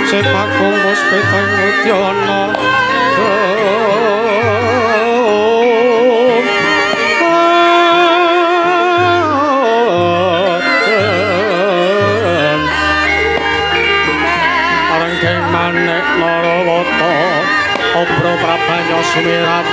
Sepakung puspita ing udyana. Arengking manik Narawata obra prabanya sumirat.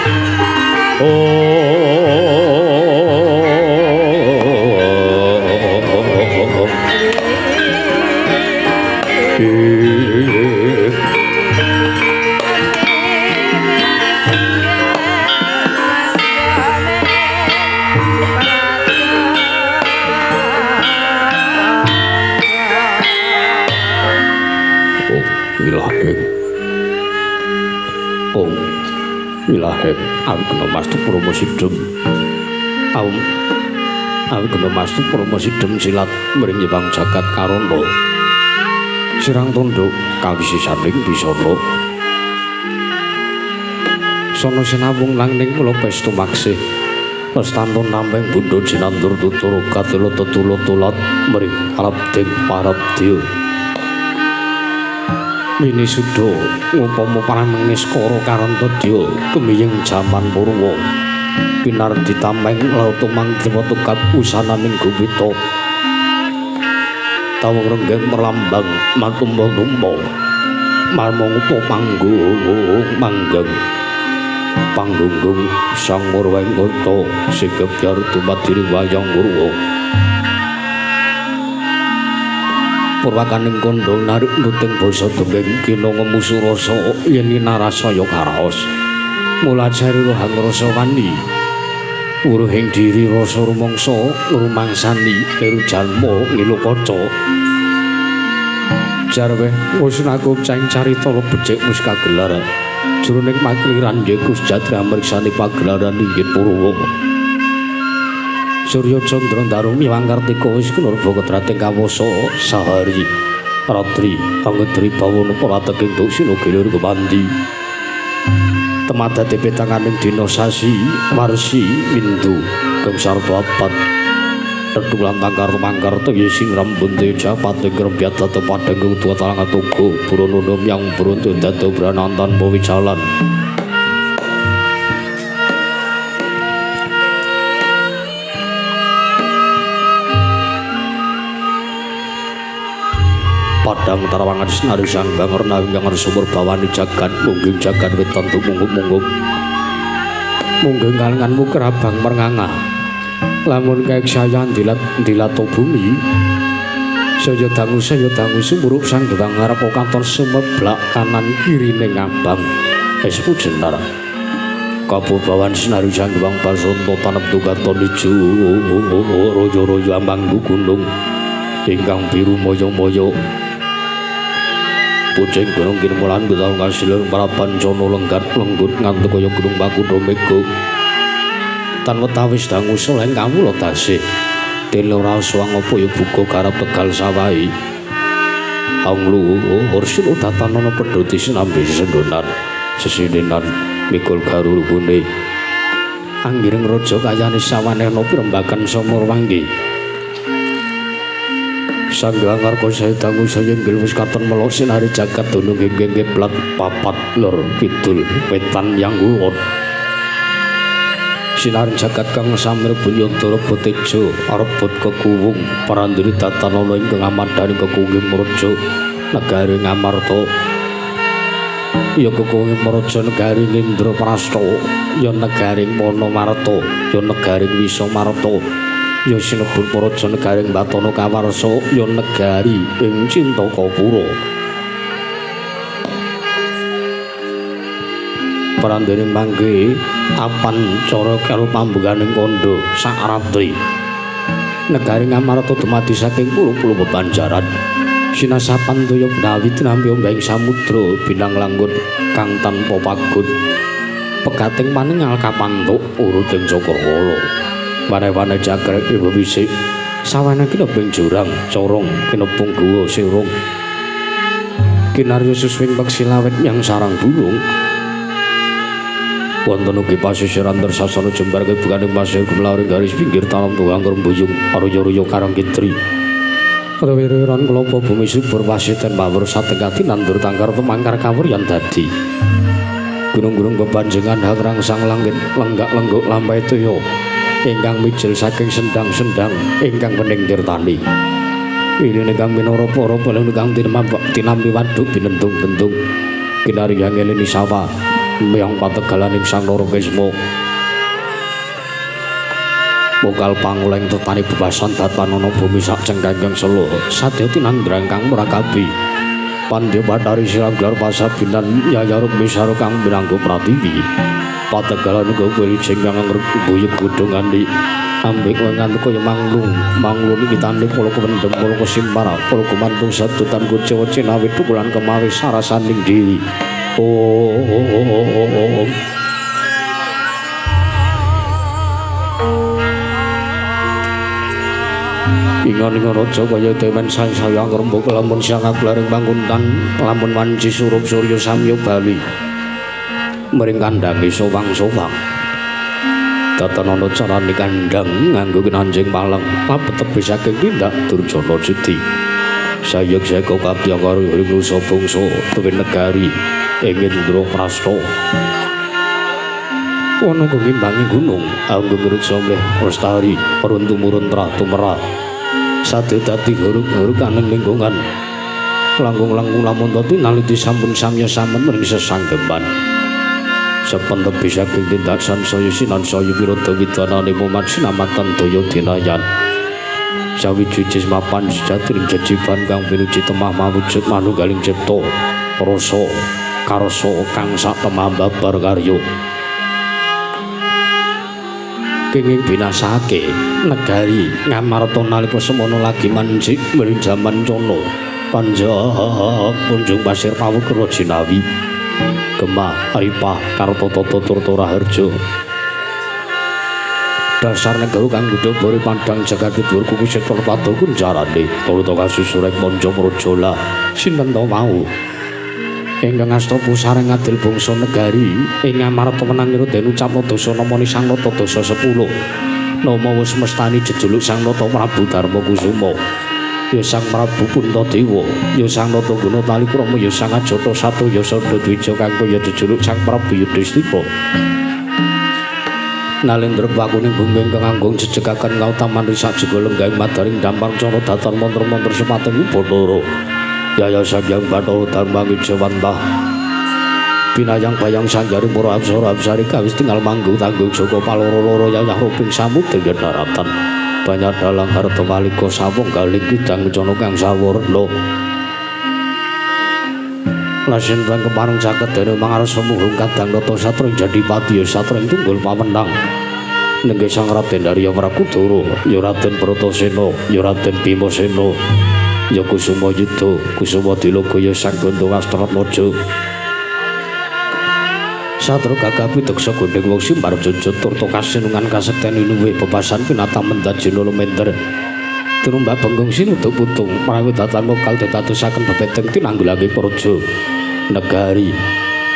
Wilaheng angkena mas promosidem Aum awi gena mastu prama sidhem silat mring Hyang Jagat Karana. Sirang tunduk kawisisaning bisana. Sono sinawung nanging kula pestu maksih. Lestantun namping bundha jinandur tutur katela tetula tulat mring alabding parabdya. Wini suda ngupama paranengis kara karantadya tumiyeng jaman purwa. Pinardi tameng laut tumang dewa tukap usananing guwita. Tawung renggeng merlambang matumpa-tumpa. Marma ngupa panggung manggeng. Panggunggung sang Murwengkata sing gebyar dumadi wayang purwa. Purwakaning kandha narik nuting basa dongeng kinanga musuh rasa yen narasaya karaos. Mula jari rohang rasa wani. Wuruhing diri rasa rumangsa ngrumangsani kleru jalma ngilu kaca. Jarweh wis nakup ceng carita becik wis kagelar. Jroning makliran yaiku sejatri amriksani pagelaran inggih purwa. Surya Candra Ndaru miwang Kartika wis kinurba kedrating kawasa sahari ratri angedri bawana prateking duksina gilir kemandi. Temadate petanganing dina sasi warsi windu gangsal papat tetulan tangkar mangkar teyi sing rambun teja pating grembyat dadi padang utuh talang atuga burono yang buruntu dadi branantan pawijalan. Padang tarawangan senari sang bangerna ingkang sumur bawani jagat mungging jagat wetan tumunggup-munggup mungging kalenganmu kerabang merngangah lamun kaeksaya ndilat ndilato bumi saya dangu sumurup sang Dewa Ngarpa katon sumeblak kanan kirine ngabang es pujenar kabubawan senari sang Dewa Basanta tanep tukaton ijo royo-royo ambang gunung ingkang biru moyo-moyo. Pucing gunung kinemulan bintang kasilung para pancana lenggat lenggut nganti kaya gunung Pakudha Mega. Tan wetawis dangu soleng kawula tasih. Dene ora suwang apa ya buka garap tegal sawahi. Angluhur sila datanana pedhoti sinambi sesendhonan sesininan mikul garulugune. Anggiring raja kayane sawanehna pirembagan samur wanggi. Sang Hyang Ngarka saya dangu saya inggil wis katon melok sinari jagat dunung ingkang kiblat papat lor kidul wetan yang kulon. Sinar jagat kang samir bunyantara botejo arebut kekuwung parandiri datanana ingkang amadhani kekuwunging Mraja negari Ngamarta. Ya kekuwunging Mraja negari Indraprasta, ya negari Wanamarta, ya negari Wisamarta. Ya sinebut Praja negaring Batana Kawarsa, ya negari ing Cintakapura. Parandene mangke apan cara karo pambukaning kandha sak ratri. Negari Ngamarta dumadi saking puluh-puluh bebanjaran. Sinasapan toya benawi tinampi ombeng samudra binang langgut kang tanpa pagut. Pegating paningal kapantuk uruting cakrawala. Wane-wane jagrek ibu wisik sawane kinebing jurang corong kinebung guwa sirung kinarya suswing peksi lawet yang sarang burung wonten ugi pasisiran tersasana jembar kebukaning pasir gumlaring garis pinggir talam tuang rembuyung aruya-ruya karang kitri rewiran klopo bumi subur pasiten mawur satengah tinandur tangkar tumangkar kawuryan dadi gunung-gunung bebanjengan hang rangsang langit lenggak-lengguk lampai toya ingkang mijil saking sendang-sendang ingkang wening tirtani. Iline kang minara para paling kang tinampi waduk binendung-bendung kinarya ngelini sawah miyang pategalaning Sang Narakesma. Mokal pangoleng tetani bebasan datanana bumi sak cengkengking sela sadya tinandrang kang murakabi. Pandya Bathari siranglar pasabinan yayaruk misara kang minangka pratiwi. Pategalan uga wilijeng kang ngrembuyug godhongane ambek wengan kaya manglung manglun iki tandhe pala kewendhem pala kesimpar pala gumantung sedutan kucewa cinawi tukulan kemawi sarasaning diri. Oh. Ingon-ingon raja kaya dewen saya ngrembug lamun siang aglaring banguntan lamun wanci surup surya samya bali mring kandhange sowang-sowang. Datan ana carane kandhang nganggo anjing paleng mabet tebih saking tindak Durjana Judi. Sayek seka kabya karo ing nusa bangsa tuwin negari ing Indraprasta. Ana ngimbangi gunung anggung ruksa mleh lestari runtumurun trah tumerah. Sade dadi huruk-huruk aneng lingkungan. Langkung-langkung lamun tati naliti sampun samya samen mring sesanggeman. Sepen tebih saking tindak sansaya sinansaya wiroda widanane mumat sinamatan daya dinayan. Sawiji mapan sejati ing jejiban kang pinuji temah mawujud manunggaling cipta rasa karsa kang sak temah babar karya. Kenging binasake negari Ngamarta nalika semono lagi manjik mring jaman cana panjak punjung pasir pawukra jinawi Gemah Ripah Karta Tata Turta Raharja. Dasar negara kang gudhobore padhang jagat dhuwur kuku setor padha kuncarane turta kasusureng manca praja sinten ta mau ingkang asta pusareng adil bangsa negari ing Ngamarta menangira den ucapna dasa namani Sang Nata dasa 10 nama wis mestani jejuluk Sang Nata Prabu Darma Kusuma ya Sang Prabu Puntadewa ya Sang Nata Guna Talikrama ya Sang Ajata Satu ya Sanda Dwija kang kaya jejuluk Sang Prabu Yudhistira. Nalendra pakuning bumi ingkang anggung jejegaken kautaman risak juga lenggahing madaring dampar cara datan mantra-mantra sepating Bathara Yaya Sang Hyang Bathara Dharma Ngijawantah pinayang bayang sanjaring para apsara apsari kawis tinggal manggung tanggung jaka paloro-loro yayah ruping samudra daratan banyak dalang harta malika sawung galing kidang kencana kang sawarna lasen kang kepareng caket dene mangarsa muhung kadang nata satra ing jadipati ya satra ing tunggul pawenang nenggih Sang Raden Arya Wrakudara ya Raden Bratasena ya Raden Bimasena ya Kusuma Yuda Kusuma Diloga ya Sang Gandha Wastratmaja. Satra gagah pideksa gondheng wong simbar jujut turta kasinungan kasekten luwih bebasan pinata mendat jena lumender tinumbak bengkung sinuduk putung prawidatan mokal ditadosaken bebeteng tinanggulake praja negari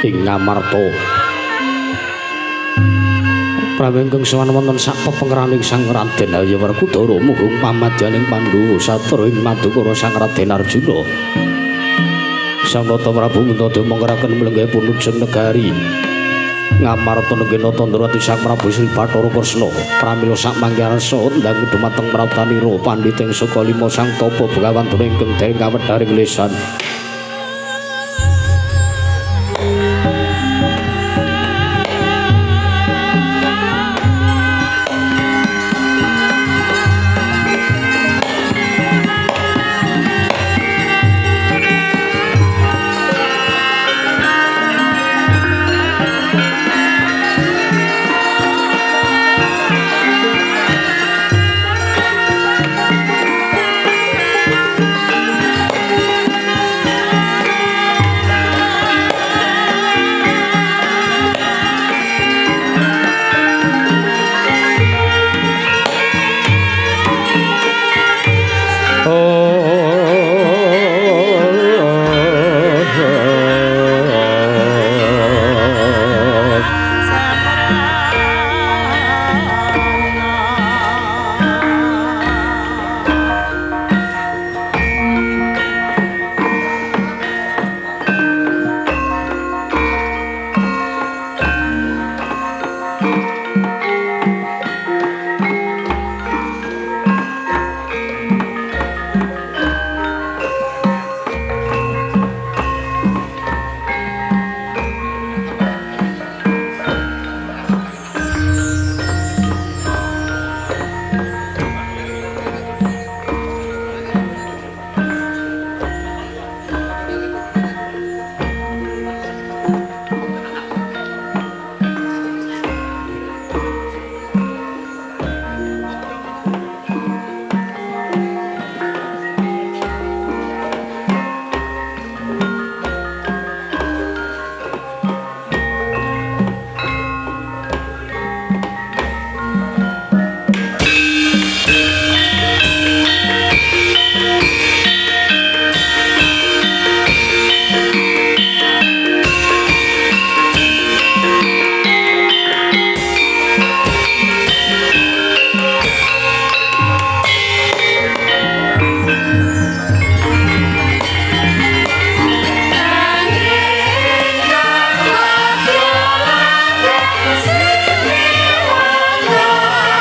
ing Ngamarta. Prabu ingkang sowan wonten sak pepengeraning Sang Raden Arya Werkudara muhung pamadyaning Pandhawa satra ing madukara Sang Raden Arjuna. Sang Nata Prabu Puntadewa mangkeraken mlenggahipun ujeng negari Ngamarta nenggih nata ndrawati Sang Prabu Sri Bathara Kresna. Pramila sak mangke arsa ndang dumateng Prabtanira pandhita ing saka lima sang tapa Bhagawantana ingkang dereng kawedharing lesan.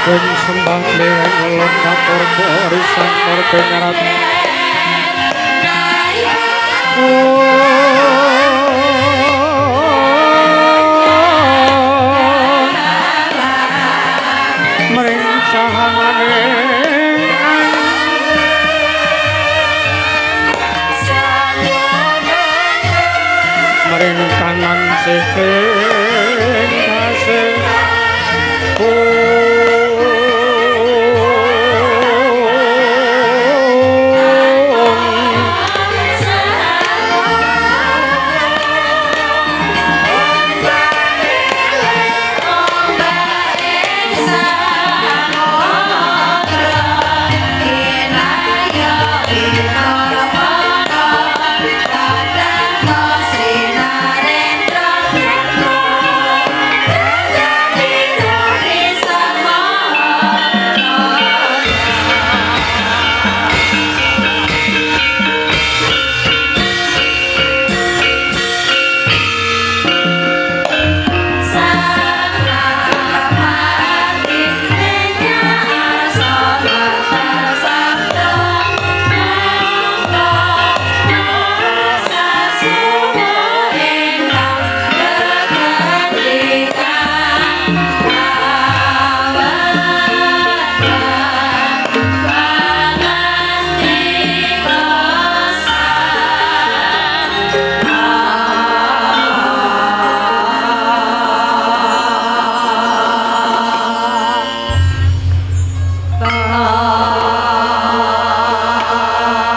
Den sembah leweng ulun katur barisan pengarat. Mring sahangane mring kanan sing kasih.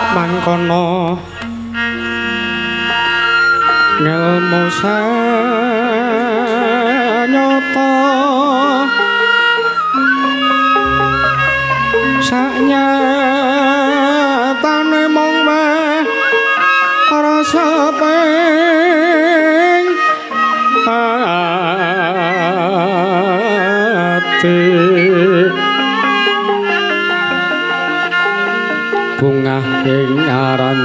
Mangkono ngelmu sanyata sanyatane mung meh rasa ping ati bungah ing aran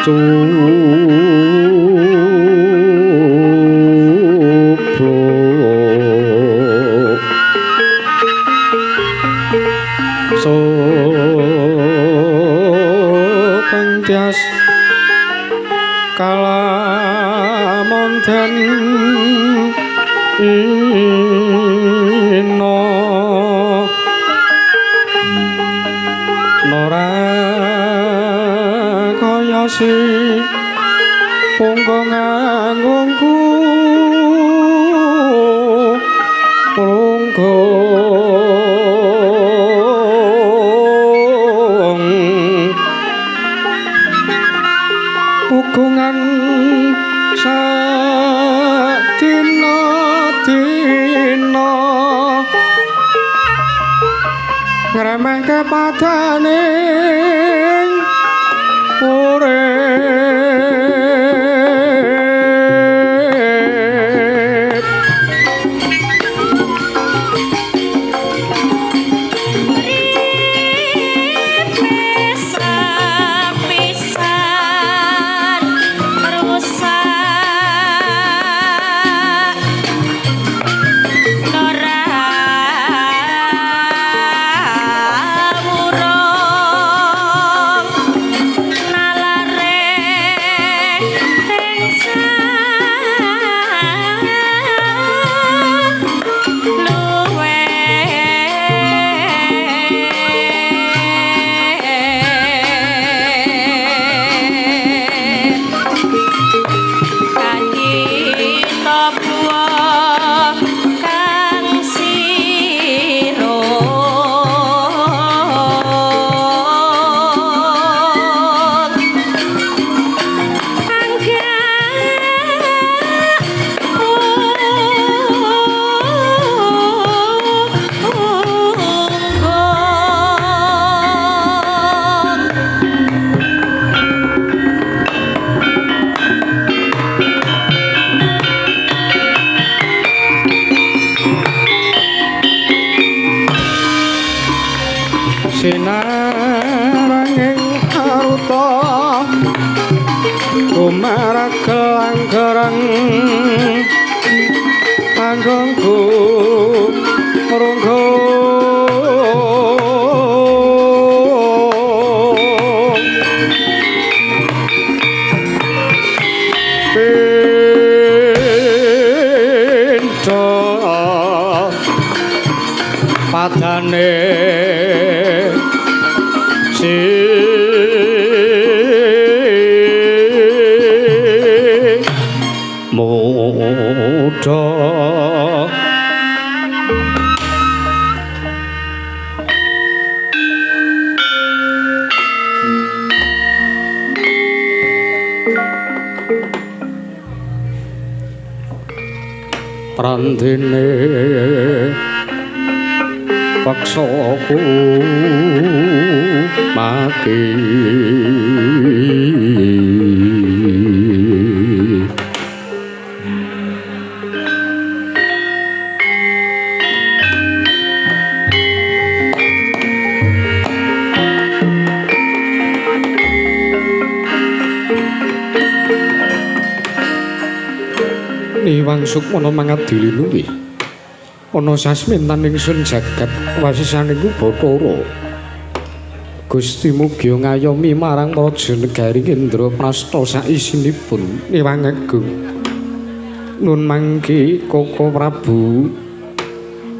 cupluk sokeng tias kalamonten ino nora kaya si punggung anggungku runggung pugungan sadina dina ngremehke padaning urip. Pisan rusak ora wurung nalare ing luwe kacita buwa kang sirung Sinaranging aruta gumaragel anggereng anggungku runggung. Prandane si muda prandene paksaku mati. Niwang Sukmana mangadili luwih ana sasmintan ingsun jagat wasisaning Bathara Gusti mugi ngayomi marang praja negari Indraprasta saisinipun Niwang Agung. Nun mangke Koko Prabu,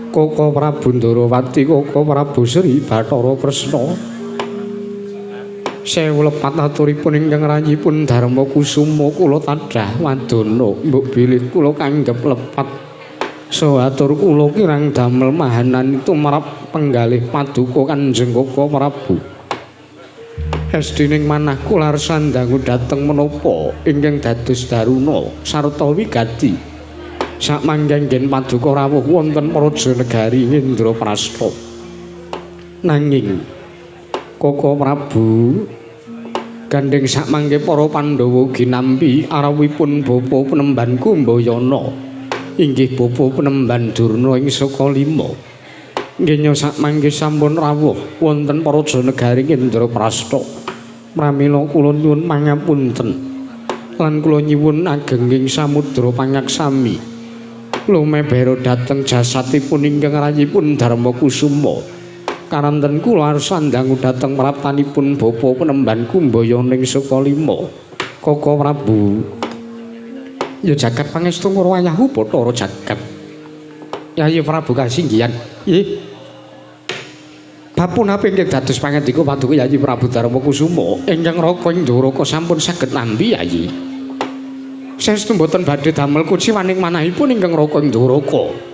Koko Prabu Ndarawati, Koko Prabu Sri Bathara Kresna. Sewu lepat aturipun ingkang rayipun Darma Kusuma kula tadah wadana mbok bilih kula kanggep lepat saha atur kula kirang damel mahanan tumrap penggalih paduka Kanjeng Koko Prabu. Estining manah kula sandangu dhateng menapa ingkang dados daruna sarta wigati sakmangke paduka rawuh wonten praja negari Indraprasta. Nanging Koko Prabu gandheng sakmangke para Pandhawa ginampi arawuhipun bapa penemban Kumbayana inggih bapa penemban Durna ing saka lima nggenya sakmangke sampun rawuh wonten praja negari Indraprasta. Pramila kula nyuwun pangapunten lan kula nyuwun agenging samudra pangaksami lumebera dhateng jasatipun ingkang rayipun Darma Kusuma. Karanten kula sandangu dhateng praptanipun bapa penemban Kumbayana ing saka lima. Koko Prabu ya jagat pangestu karo ayahku Bathara jagat. Yayi Prabu kasinggihan. Nggih. Bapunapa ingkang dados pangandika paduka Yayi Prabu Darma Kusuma ingkang raka ing Ndoraka sampun saged nampi Yayi. Saestu mboten badhe damel kuciwaning manahipun ingkang raka ing Ndoraka.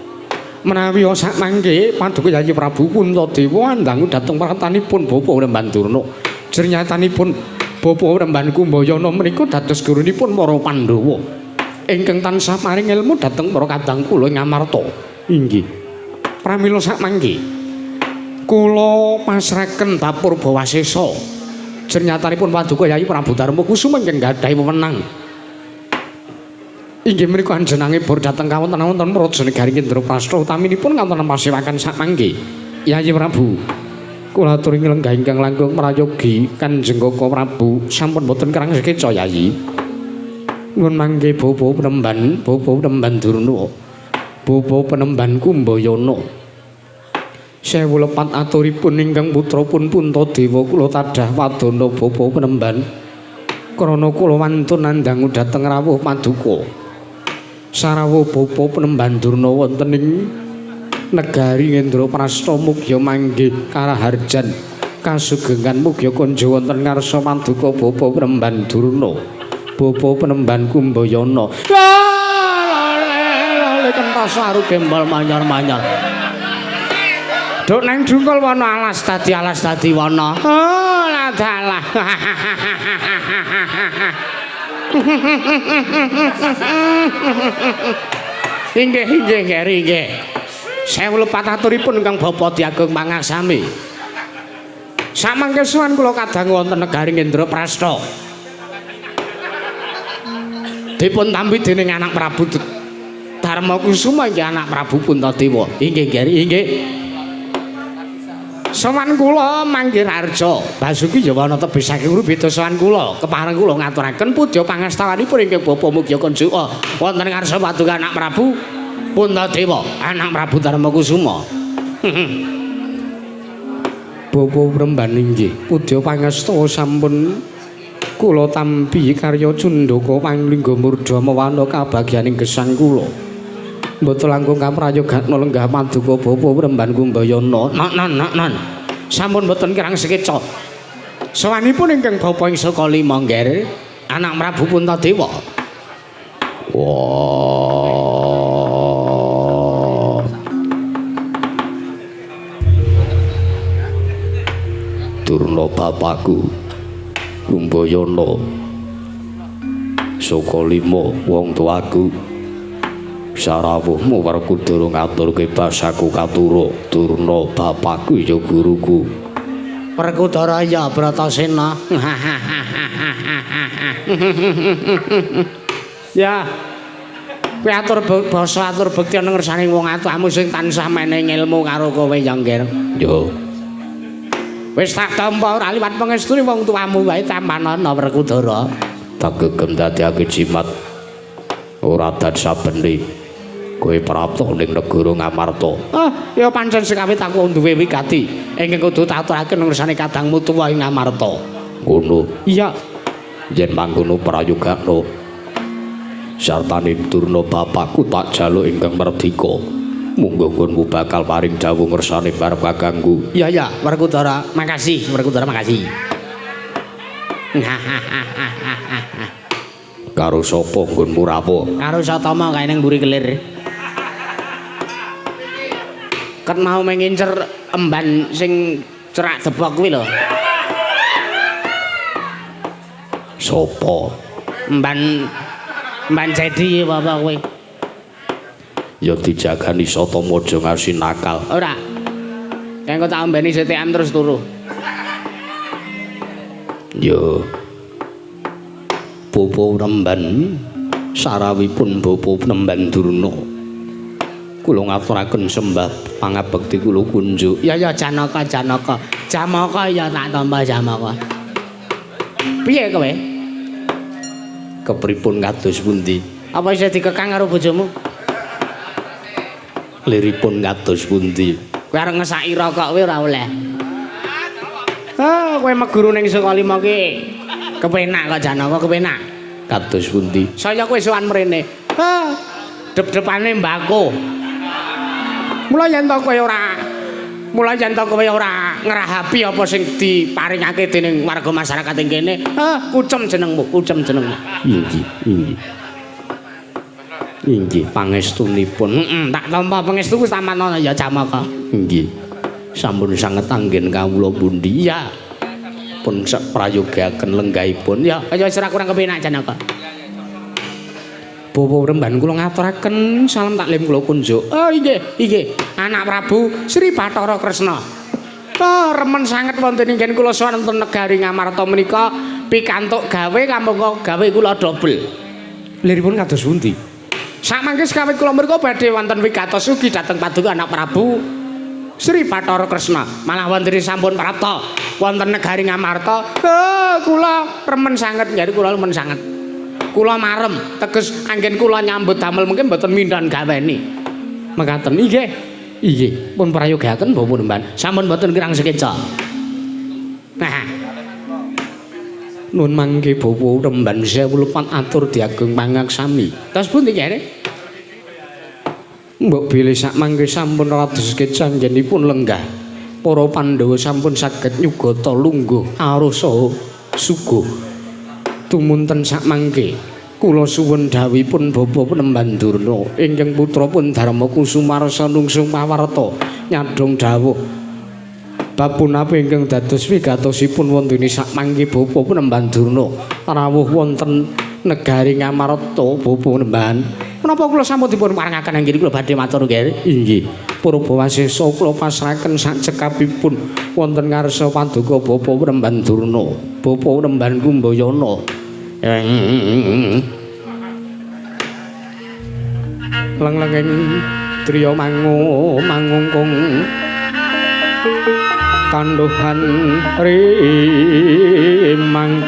Menawi sak mangke paduka Yayi Prabu Puntadewa andangu dhateng pratanipun Bapa Penemban Durna. Jernyatanipun Bapa Penemban Kumbayana menika dados gurunipun para Pandhawa ingkang tansah paring ilmu dhateng para kadang kula ing Amarta. Inggih. Pramila sak mangke kula pasraken bab Purbawasesa. Jernyatanipun paduka Yayi Prabu Darma Kusuma ingkang gadhahi wewenang. Inggih menika anjenange bor dhateng kawontenan-wonten praja negari Indraprasta utaminipun kawontenan pasewakan sakmangke. Yayi Prabu, kula aturi nglenggah ingkang langkung prayogi Kanjeng Koko Prabu sampun boten kerang sekeca Yayi. Nuwun mangke bapa penemban, bapa penemban Durna, bapa penemban Kumbayana. Sewu lepat aturipun ingkang putra pun Puntadewa kula tadah wadana bapa penemban krana kula wantun andangu dhateng rawuh paduka. Sarawuh bapa penemban Durna wonten ing negari Indraprasta mugia manggih karaharjan kasugengan mugia konjo wonten ngarsa paduka bapa penemban Durna, bapa penemban Kumbayana. Lale kentas saru gembol manyar-manyar. Duk nang dungkul wana alas dadi wana. Oh, ladalah. Inggih inggih Geri inggih. Sewu lepat aturipun ingkang Bapa Diagung Pangaksami. Samangke suwan kula kadang wonten negari Indraprasta. Dipun tampi dening anak Prabu Darma Kusuma inggih anak Prabu Puntadewa. Inggih Geri inggih. Sowan kula manggih Harja Basuki Yawana tebih saking beda sowan kula kepareng kula ngaturaken pudya pangastawanipun ingkang Bapa Mugya Kunjuka wonten ngarsa paduka anak Prabu Puntadewa anak Prabu Darma Kusuma. Bapa Premban inggih pudya pangastawa sampun kula tampi karya cundaka panglingga murda mawana kabagyaning gesang kula. Mboten langkung kaprayogakna lenggah paduka Bapa Premban Kumbayana. Non non non. Sampun mboten kirang sekeca. Sowanipun ingkang bapa ing saka lima ngger, anak Prabu Puntadewa. Wah. Durna bapakku Kumbayana saka lima wong tuaku. Sarawuhmu Werkudara ngaturke basaku katura. Durna bapakku ya guruku. Werkudara ya Bratasena. Ya. Kowe atur basa atur bekti ana ngersane wong atuamu sing tansah menehi ilmu karo kowe ya, Ngger. Yo. Wis tak tampa ora liwat pangestune wong tuamu wae tampanana Werkudara. Tak gegem dadekake jimat. Ora dad sabene. Kowe prapta ning negara Ngamarta. Ah, ya pancen sekawit aku duwe wigati ingkang kudu tak aturake nang ngersane kadangmu tuwa ing Ngamarta. Ngono. Iya. Yen mangkono prayogakna sartane Durna bapakku tak jaluk ingkang merdika. Munggo nggonmu bakal paring dawuh ngersane barep kakangku. Iya ya, Werkudara, makasih, Werkudara makasih. Karo sapa nggonmu rawuh? Karo Satama kae ning mburi kelir. Ket mau mengincer emban sing cerak debok kuwi lho. Sopo? Emban emban jadi apa kuwi? Ya dijagani Satama aja ngasi nakal. Ora. Kengko tak ombeni CTM terus turu. Yo. Bapa Remban sarawipun Bapa Remban Durna. Kula ngaturaken sembah pangabekti kula kunjuk. Ya ya Janaka Janaka. Jamaka ya tak tampa Jamaka. Piye kowe? Kepripun kados pundi? Apa isih dikekang karo bojomu? Liripun kados pundi? Kowe arep ngesaki rokok kowe ora oleh. Ah, kowe meguru ning Sukalima ki kepenak kok Janaka kepenak. Kados pundi? Saya kowe sowan mrene. Ah, dep-depane mbako. Mula yen to kowe ora mula yen to kowe ora ngrahapi apa sing diparingake dening warga masyarakat ing kene, ah kucem jenengmu, kucem jenengmu. Inggih, inggih. Inggih pangestunipun. Heeh, tak tampa pangestu wis tamanana ya Jamaka. Inggih. Sampun sanget anggen kawula pundi? Iya. Pun sak prayogaken lenggahipun. Ya, kaya wis ora kurang kepenak Janaka. Bapak Remban kula ngaturaken salam taklim kula kunjuk. Oh inggih, inggih. Anak Prabu Sri Bathara Kresna. Oh, remen sanget wonten ing kula sowan wonten negari Ngamarta menika pikantuk gawe kamangka gawe kula dobel. Liripun kados pundi? Samangke sekawit kula mriku badhe wonten wigatos ugi dhateng paduka anak Prabu Sri Bathara Kresna. Malah wonten sampun prapta wonten negari Ngamarta. Oh, kula remen sanget, njari kula remen sanget. Kula marem, teges anggen kula nyambut damel mungkin mboten mindhan gaweni. Mekaten inggih. Inggih, pun prayogaken Bapak Nemban. Sampun mboten kirang sekeca. Nah. Nun mangke Bapak Remban sewu lepat atur diagung pangaksami. Terus pundi kene? Mbok bilih sak mangke sampun rados sekeca anggenipun lenggah. Para Pandhawa sampun saged nyugata lungguh aruh saha suguh. Tumunten sak mangke kula suwun dhawuhipun Bapak Penemban Durna ingkang putra pun Darma Kusumarsa nungsung pawarta nyadhong dhawuh bab punapi ingkang dados wigatosipun wonten sak mangke Bapak Penemban Durna rawuh wonten negari Ngamarta. Bapak Penemban menapa kula sampun dipun parengaken anggen kula badhe matur nggih. Inggih Purbawasesa kula pasrahaken sak cekapipun wonten ngarsa paduka Bapak Penemban Durna, Bapak Penemban Kumbayana. Leng-lenging driya mangu mangungkung kandhuhan rimang.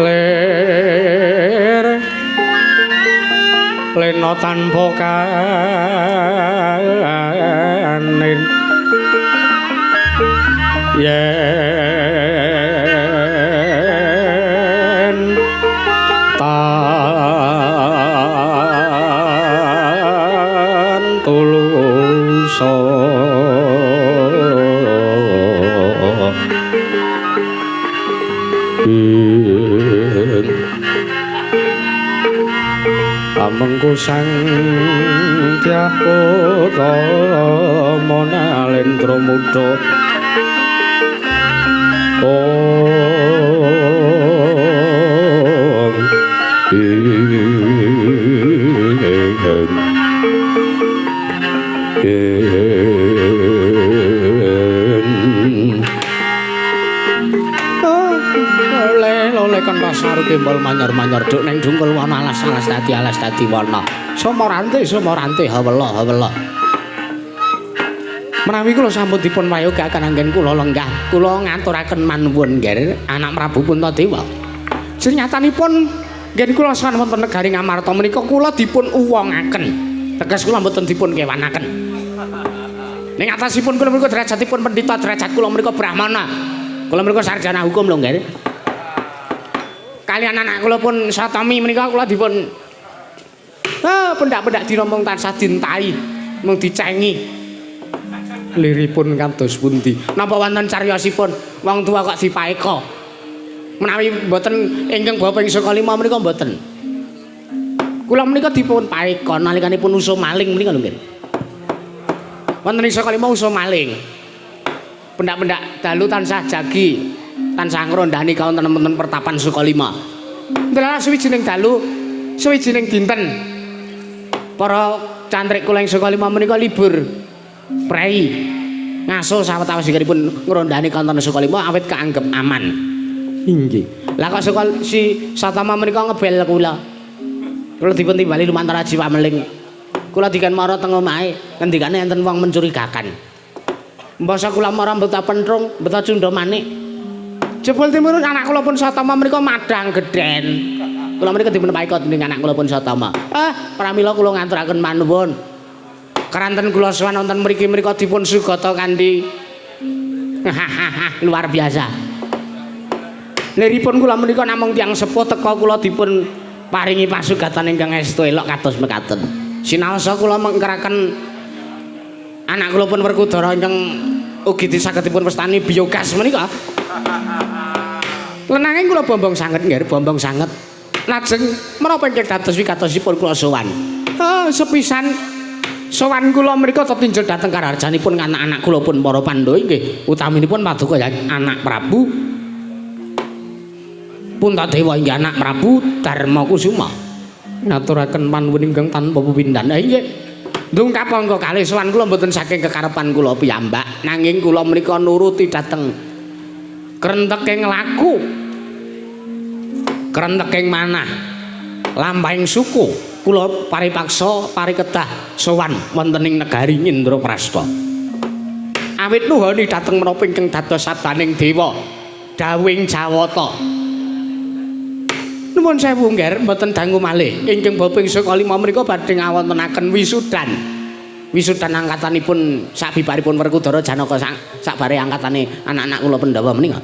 Lir lena tanpa Yen tan tulusa amengku sang Dyah Utama Nalendra Muda. Om Lole kon rasaru kembal manyor-manyor duk ning dungkul wana alas-alas dadi alas dadi wana. Somorante somorante hawela hawela. Menawi kula sampun dipun prayogaken anggen kula lenggah, kula ngaturaken manuwun nggih anak Prabu Puntadewa. Senyatanipun nggih kula sowan wonten negari Ngamarta menika kula dipun uwongaken. Teges kula mboten dipun kewanaken. Ning atasipun kula menika derajatipun pendhita, derajat kula menika brahmana. Kula menika sarjana hukum lho nggih. Kalian anak kula pun Satami menika kula dipun pendak-pendak dina mung tansah dintai, mung dicengi. Liripun kados pundi? Napa wonten cariyosipun wong tua kok dipaeka? Menawi mboten ingkang bapa ing saka lima menika mboten. Kula menika dipun paeka nalikanipun usum maling menika lho nggih. Wonten ing saka lima usum maling. Pendak-pendak dalu tansah jagi, tansah ngrondani kawonten-wonten pertapan Sukalima. Ndelok suwijining dalu, suwijining dinten para cantrik kula ing Sukalima menika libur prei ngaso sawetawis-ipun ngrondani kawonten Sukalima awit kaanggep aman. Inggih. Lah kok Sukal si Satama menika ngebel kula. Kula dipun timbali lumantar Aji Pameling. Kula diken mara teng omahe, ngendikane enten wong mencurigakan. Mbasa kula mara mbeta pentrung, mbeta cundha manik. Jebul timurun anak kula pun Satama menika madang gedhen. Kula menika dipun paeka dening anak kula pun Satama. Ah, pramila kula ngaturaken manuwun. Keranten kula sowan wonten mriki menika dipun sugata kanthi luar biasa. Liripun kula menika namung tiyang sepuh teka kula dipun paringi pasugatan ingkang estu elok kados mekaten. Sinaosa kula mengkeraken anak kula pun Werkudara ingkang ugi disagedipun wastani biogas menika. Lenanging kula bombong sanget nggih, bombong sanget. Lajeng menapa ingkang dados wigatosipun kula sowan. Sepisan sowan kula menika tetinjau dhateng karaharjanipun anak-anak kula pun para Pandhawa inggih utaminipun paduka anak Prabu Puntadewa inggih anak Prabu Darma Kusuma. Ngaturaken panuwun ingkang tanpa pepindhan. Inggih. Ndungkap angka kalih sowan kula mboten saking kekarepan kula piyambak, nanging kula menika nuruti dhateng krenteking laku, krenteking manah, lampahing suku. Kula paripaksa parikedah sowan wonten ing negari Indraprasta. Awit nuhoni dhateng menapa ingkang dados sabaning dewa dawing Jawata. Nuwun sewu nggih, mboten dangu malih. Ingkang bapa ing saka lima menika badhe ngawontenaken wisudan. Wisudan angkatanipun sabibaripun Werkudara Janaka sakbare angkatane anak-anak kula Pandhawa menika.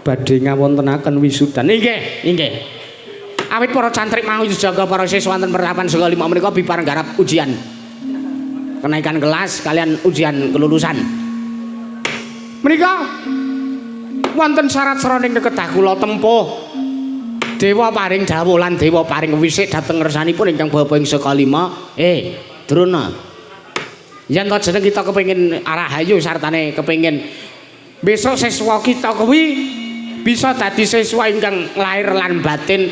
Badhe ngawontenaken wisudan. Inggih, inggih. Awit para cantrik mau jaga para siswa wonten pertapan saka lima menika bibar nggarap ujian kenaikan kelas kalian ujian kelulusan. Menika wonten syarat saraning kedah kula tempuh. Dewa paring dawuh lan dewa paring wisik dhateng ngersanipun ingkang bapa ing saka lima. Drona. Yen to jeneng kita kepengin rahayu sartane kepengin besok siswa kita kuwi bisa dadi siswa ingkang lahir lan batin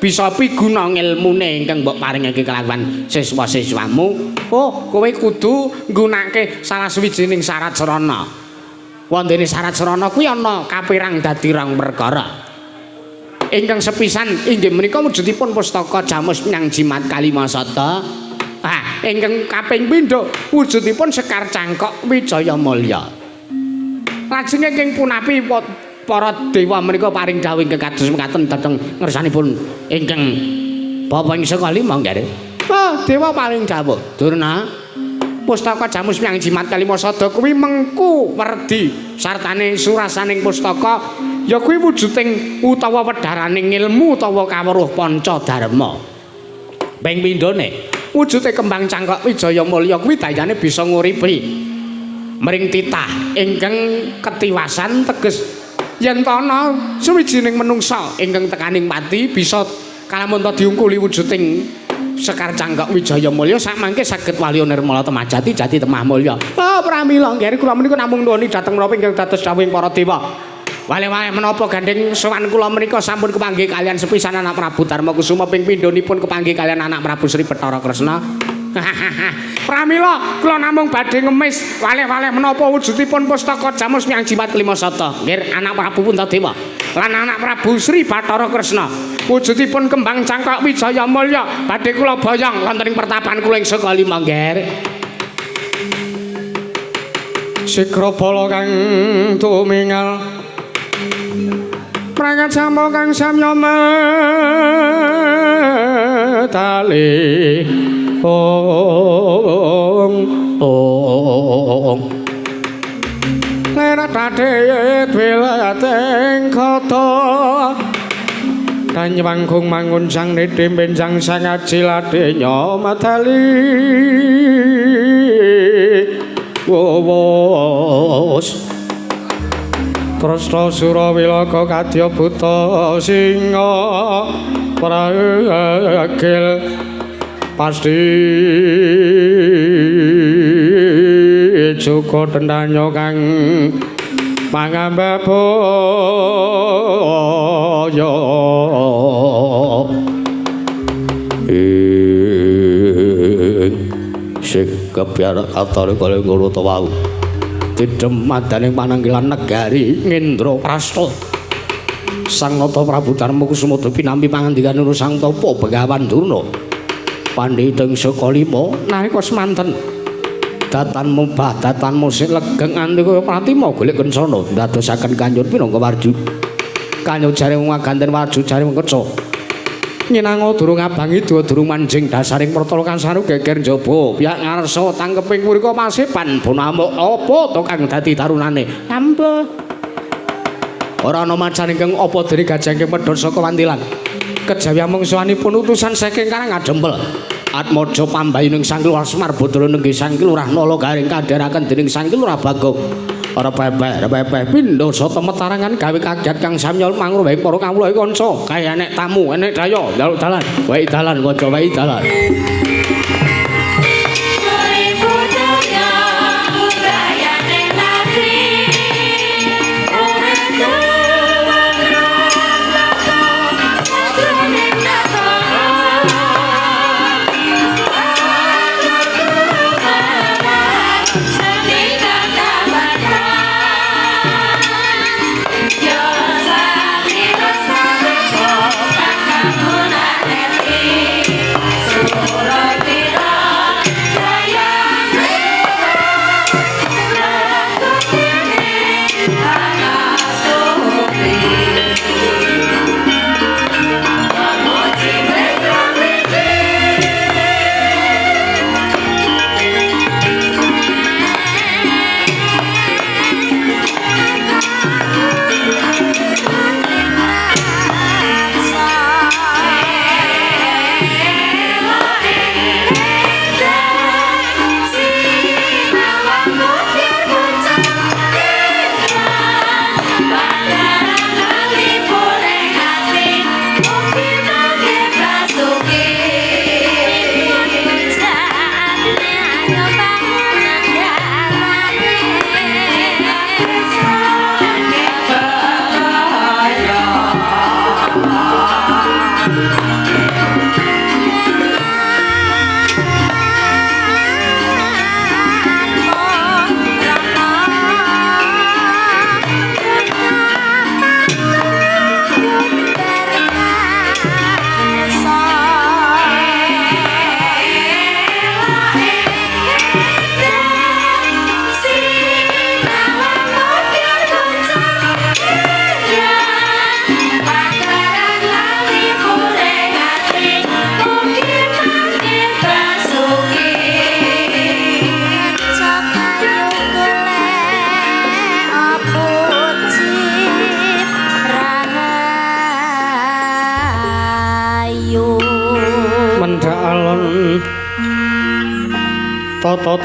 bisa piguna ngilmune ingkang mbok paringake kelawan siswa-siswamu. Oh, kowe kudu nggunakake salah sawijining syarat sarana. Wondene syarat sarana kuwi ana kapirang dadi rong perkara. Ingkang sepisan inggih menika wujudipun pustaka Jamus Nyang Jimat Kalimasada. Ah, ingkang kaping pindho wujudipun Sekar Cangkok Wijaya Mulya. Lajeng ingkang punapi para dewa menika paring dawuh ingkang kados mekaten dhateng ngersanipun ingkang bapa ing saka lima nggih. Oh, dewa paring dawuh. Durna, Pustaka Jamus Miang Jimat Kalima Sada kuwi mengku werdi sartane surasaning pustaka ya kuwi wujuding utawa wedharaning ilmu utawa kawruh panca dharma. Ping pindhone wujude kembang cangkok Wijaya Mulya kuwi dayane bisa nguripi mring titah ingkang ketiwasan teges yen ta ana suwijining menungsa ingkang tekaning pati bisa kalamun ta diungkuli wujuding Sekar Cangkok Wijaya Mulya samangke saged waliya nirmala temah jati jati temah mulya. Oh pramila nggih kula menika namung nuwuni dhateng menapa ingkang dados dawuhing para dewa. Wale-wale menapa gandeng sowan kula menika sampun kepanggih kalian sepisan anak Prabu Darma Kusuma ping pindhonipun kepanggih kalian anak Prabu Sri Bathara Kresna. Pramila kula namung badhe ngemis waleh-waleh menapa wujudipun pustaka Jamus Miang Jimat Kelima Sata. Nggih anak Prabu Puntadewa lan anak Prabu Sri Bathara Kresna. Wujudipun kembang cangkok Wijaya Mulya badhe kula boyong wonten ing pertapan kula ing Sukalima nggih. Sigra bala kang tumingal prangat samo kang samya medali ong ong lerat ade dwilating kota Danyawangkung mangun sang niti benjang sang aji ladenya madali wowos Tresna Surawilaka kadya buta singa pragil pasti cuka tendanya kang pangambabaya ing sing kebyar katare kaya ngono ta wau tidhem madaning pananggilan negari Ngendraprasta Sang Nata Prabu Darma Kusuma pinampi pangandikan Sang Tapa Begawan Durna pandhita ing Sukalima nalika semanten datan mubah datan musik legeng nganti kaya pratima golek kencana ndadosaken kanyut pinangka warju kanyut jare wong aganten warju jare wong keca nyinanga durung abangi duwa durung manjing dasaring pertala kansaru geger njaba pihak ngarsa tangkeping mrika pasepan bonamuk apa to kang dadi tarunane ambo ora ana macan ingkang apa dene gajah ingkang medhot saka wantilan kejawi amung sowanipun utusan saking Karang Adempel Atmaja pambayuning Sang Lurah Semar Badra nenggih Sang Lurah Nala Garing kandharaken dening Sang Lurah Bagong. Ora pepeh, pepeh pindha sata metarangan gawe kaget kang samya mangruwahing para kawula kanca. Kaya enek tamu, enek daya, njaluk dalan. Wae dalan kanca, wae dalan. Surah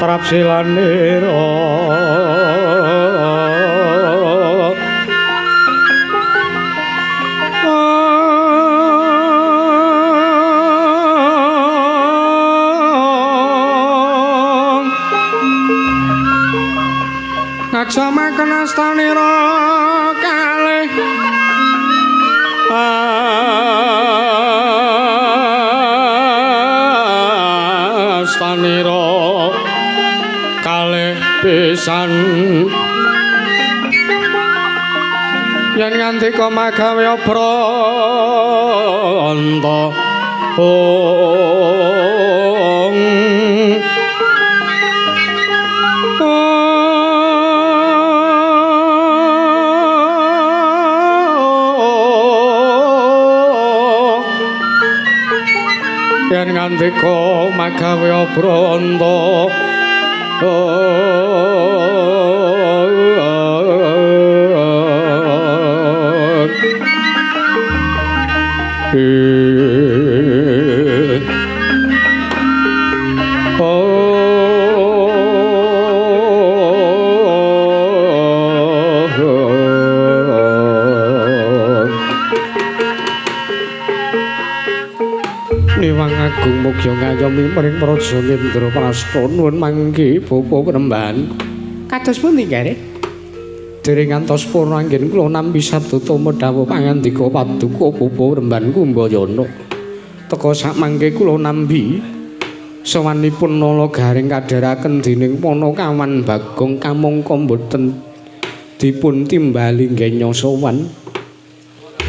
Trapsilanira. Aja maken astanira kalih astanira kalih pisan yen ngandika magawe branta ong. Yen ngandika magawe branta Niwang agung mugya ngayomi mring Praja Indraprasta nuwun mangke bapa penemban. Kados pundi nggih? Dereng ngantos purna anggen kula nampi sabda dawuh pangandika paduka bapa penemban Kumbayana. Teka sakmangke kula nampi sowanipun Nala Gareng kadheraken dening Panakawan Bagong kamangka mboten dipun timbali nggenya sowan.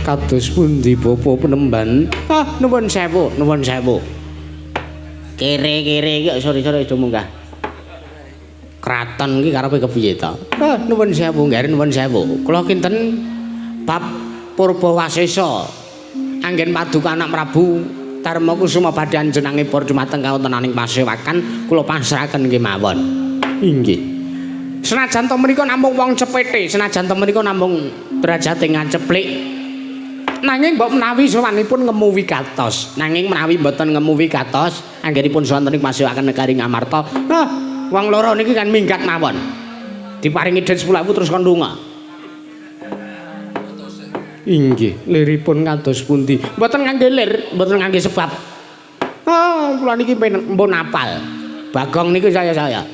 Kados pundi bapa penemban? Ah, nuwun sewu, nuwun sewu. Kere-kere iki sore-sore do munggah. Kraton iki karepe kepiye ta? Ah, nuwun sewu, nggih nuwun sewu. Kula kinten bab Purbawasesa. Anggen paduka anak Prabu Darma Kusuma badhe anjenengipun dumateng kawontenaning pasewakan kula pasrahaken kemawon. Inggih. Senajan to menika namung wong cepete, senajan to menika namung derajate ngaceplik. Nanging mbok menawi sowanipun ngemu wigatos. Nanging menawi mboten ngemu wigatos, anggenipun sowan ing pasewakan negari Ngamarta. Hah, wong loro niki kan minggat mawon. Diparingi dhuwit 10.000 terus kon lunga. Inggih, liripun kados pundi? Mboten ngangge lir, mboten ngangge sebab. Ah, kula niki mpun apal. Bagong niku saya-saya.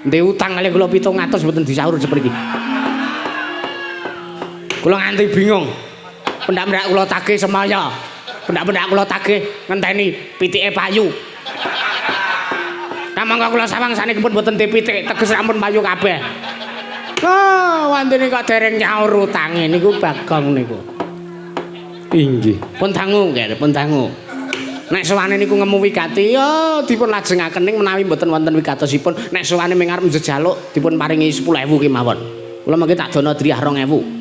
Ndek utang kalih kula 700 mboten disaur sepriki. Kula nganti bingung. Pendak-pendak kula tagih semaya. Pendak-pendak kula tagih ngenteni pitike payu. Kamangka kula sawang saniki pun mboten dipitik, teges sampun payu kabeh. Oh, wantene kok dereng nyaur utange niku Bagong niku. Inggih. Pun dangu nggih, pun dangu. Nek sowane niku ngemu wigati ya dipun lajengaken ning menawi mboten wonten wigatosipun, nek sowane ming arep njejaluk dipun paringi 10.000 kemawon. Kula mangke tak dono driyah 2.000.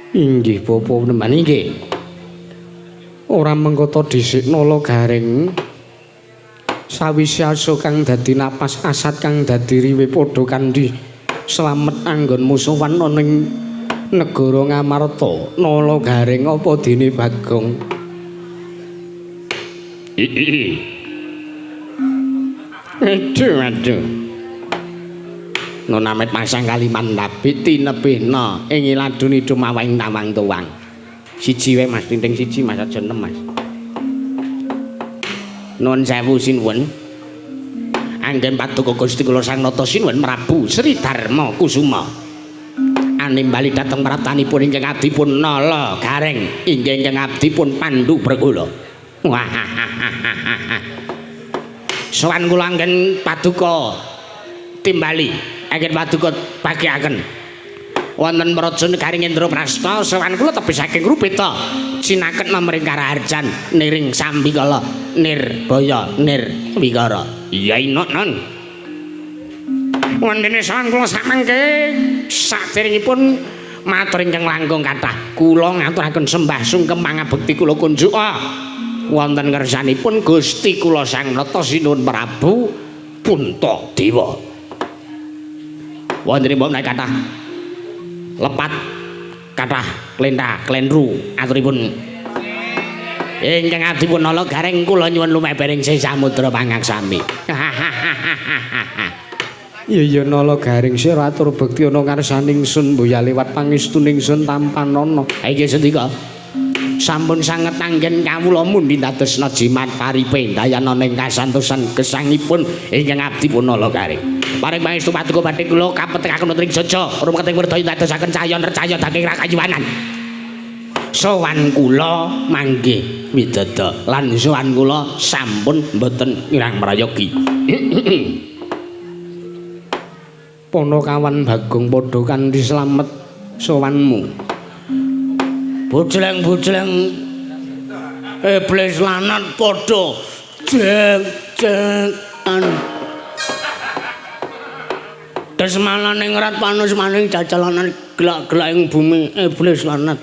Inggih bapa penemban inggih. Ora mengkoto dhisik Nala Gareng. Sawise aso kang dadi napas asat kang dadi riwe padha kandhi slamet anggon musuhan ana ing negara Ngamarta. Nala Gareng apa dene Bagong? Aduh aduh. Nunamit masang Kalimantan tinebihna ing iladuni dumawang tawang tuwang. Siji wae Mas, tinting siji Mas aja enem Mas. Nuwun sewu sinuwun. Anggen paduka Gusti kula Sang Nata sinuwun Prabu Sri Darma Kusuma. Animbali dhateng praptanipun ingkang abdipun Nala Gareng inggih ingkang abdipun Pandu Bregula. Wah. Sowan kula anggen paduka timbali. Anggen paduka bagiaken wonten praja negari Indraprasta sowan kula tebih saking Rupita cinaket mring Karaharjan niring sambikala nirbaya nirwikara. Iya inok non wondene sowan kula samangke saderengipun matur ingkang langkung kathah kula ngaturaken sembah sungkem pangabekti kula kunjuk wonten ngersanipun Gusti kula Sang Nata Sinuwun Prabu Puntadewa. Wonten mbok menawi kathah lepat kathah klentha klentru aturipun ingkang adipun Nala Gareng kula nyuwun lumebering sing samudra pangaksami. Iya iya Nala Garing sira atur bekti ana ngarsaning sun mboya liwat pangestuning sun tampanana. Ha iki sendika. Sampun sanget anggen kawula mundi dadosna jimat paripe dayana ing kasantosan gesangipun ingkang abdi pun Nala Garing. Paring pangestu paduka badhe kula kapetekaken wonten ing Jogja, rumeking werdaya dadosaken cahya nercaya daging rakayuwanan. Sowan kula manggih widada lan sowan kula sampun mboten kirang prayogi. Panakawan Bagong padha kanthi slamet sowanmu. Bojleng-bojleng iblis lanat padha jeng-jengan. Desmalane ngrat panus maning jajalanan gelak-gelak ing bumi iblis lanat.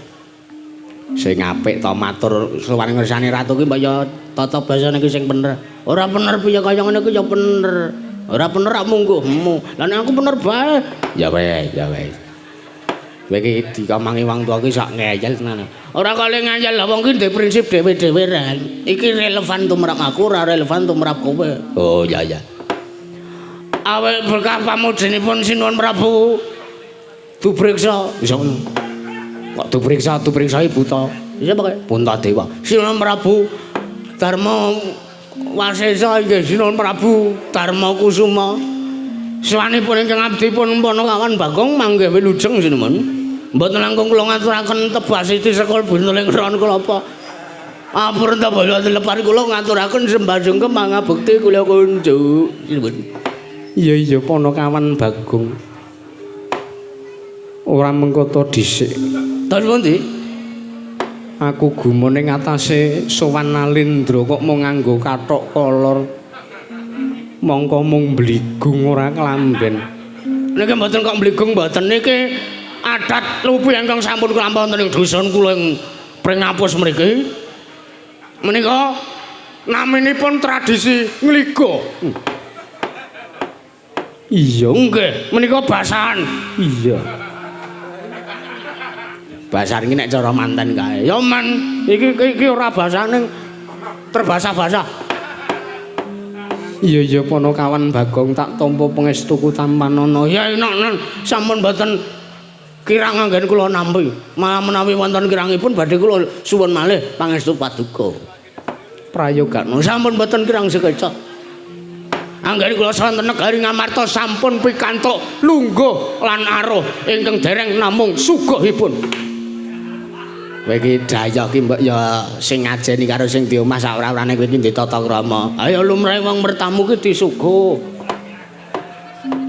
Sing apik to matur sowan ngersane ratu ki mbok ya tata basane ki sing bener. Ora bener piye kaya ngene ki ya bener. Ora bener rak mungguhmu. Lah nek aku bener bae. Ya wis, ya wis. Kowe iki dikomangi wong tuwa ki sak ngeyel tenan. Ora kale ngeyel, lah wong ki ndek prinsip dhewe-dhewe ren. Iki relevan tumrap aku, ora relevan tumrap kowe. Oh iya iya. Awit berkah pamujinipun Sinuwun Prabu dupriksa. Bisa ngono. Kok dupriksa, dupriksa buta. Iya pokoke Puntadewa. Sinuwun Prabu Darma Wasesa inggih Sinuwun Prabu Darma Kusuma. Sawanipun ingkang abdi pun Panakawan Bagong manggih wilujeng sinuwun. Mboten langkung kula ngaturaken tebas siti sekul bunteling ron kelapa. Apurta bala lepar kula ngaturaken sembah sungkem mangabekti kula kunjuk sinuwun. Iya iya Panakawan Bagong. Ora mengkoto dhisik. Terus pundi? Aku gumun ing atase sowan Nalendra kok mung nganggo kathok kolor. Mongko mung mbligung ora klamben. Niki mboten kok mbligung mboten niki adat lupi ingkang sampun kulampah wonten ing dusun kula ing Pringapus mriki. Menika naminipun tradisi ngliga. Iya nggih, menika basahan. Iya. Basahan iki nek cara manten kae. Ya men, iki iki ora basane terbasah-basah. Iya iya Panakawan Bagong tak tampa pangestuku tampanana. Ya enak sampun mboten kirang anggen kula nampi. Malah menawi wonten kirangipun badhe kula suwun malih pangestu paduka. Prayogakno sampun mboten kirang sekeca. Anggen kula sonten negari Ngamarta sampun pikantuk lungguh lan aruh ingkang dereng namung suguhipun. Kowe iki dayah ki mbok ya sing ngajeni karo sing di omah sak ora-orane kowe iki ndek tata krama. Ayo lumrahe wong mertamu ki disuguh.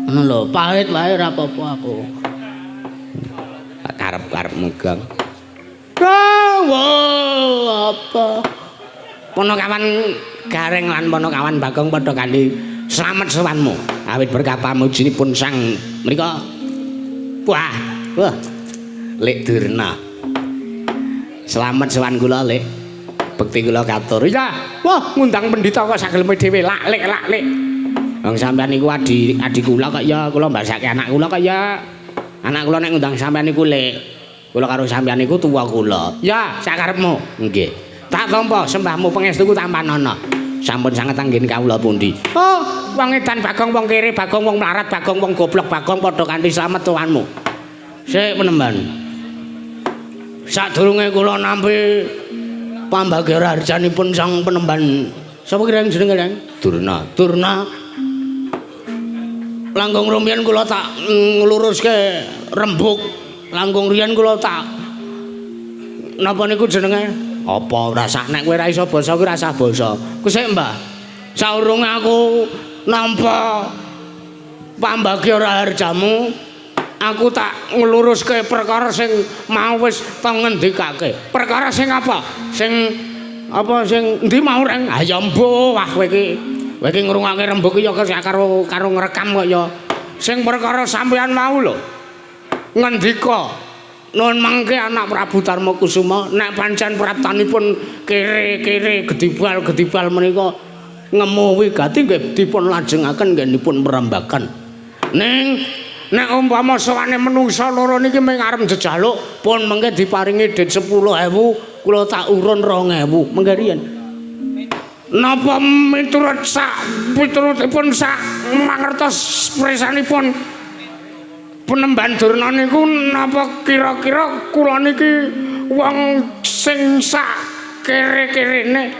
Ngono lho, pahit wae ora apa-apa aku. Karep-karepmu, Gong. Wah, apa? Panakawan Gareng lan Panakawan Bagong padha kanthi slamet sowanmu. Awit berkah pamujinipun sang mriko. Wah, wah. Lek Durna. Slamet sowan kula, Lek. Bekti kula katur. Iya. Wah, ngundang pendhita kok sageleme dhewe. Lak lek lak lek. Wong sampean niku adi adi kula kok ya, kula mbasake anak kula kok ya. Anak kula nek ngundang sampean niku, Lek. Kula karo sampean niku tuwa kula. Ya, sakarepmu. Nggih. Tak tampa sembahmu pangestuku tampanana. Sampun sanget anggen kawula pundi. Oh, wong edan Bagong, wong kere Bagong, wong mlarat Bagong, wong goblok Bagong padha kanthi slamet tuanmu. Sik penemban. Sadurunge kula nampi pambagya harjanipun sang penemban sapa kirang jenenge, Reng? Durna. Durna. Langkung rumiyin kula tak ngluruske rembug. Langkung riyen kula tak napa niku jenenge? Apa ora sah nek kowe ora iso basa kuwi ora sah basa. Ku sik, Mbah. Saurunge aku nampa pambagya raharjamu, aku tak ngluruske perkara sing mau wis to ngendikake. Perkara sing apa? Sing apa sing endi mau, Reng? Ha ya mbuh, wah kowe iki. Kowe iki ngrungokake rembug ya karo karo ngrekam kok ya. Sing perkara sampean mau lho. Ngendika nun mangke anak Prabu Darma Kusuma nek pancen praptanipun kere-kere gedibal-gedibal menika ngemu wigati nggih dipun lajengaken nggih dipun prembaken. Ning nek umpama sowane menungsa loro niki mung arep njejaluk pun mengke diparingi dhit 10.000 kula tak urun 2.000 mengke riyen. Napa miturut sak piturutipun sak Sak mangertos prisanipun Penemban Durna niku napa kira-kira kula niki wong sing sak kere-kerene?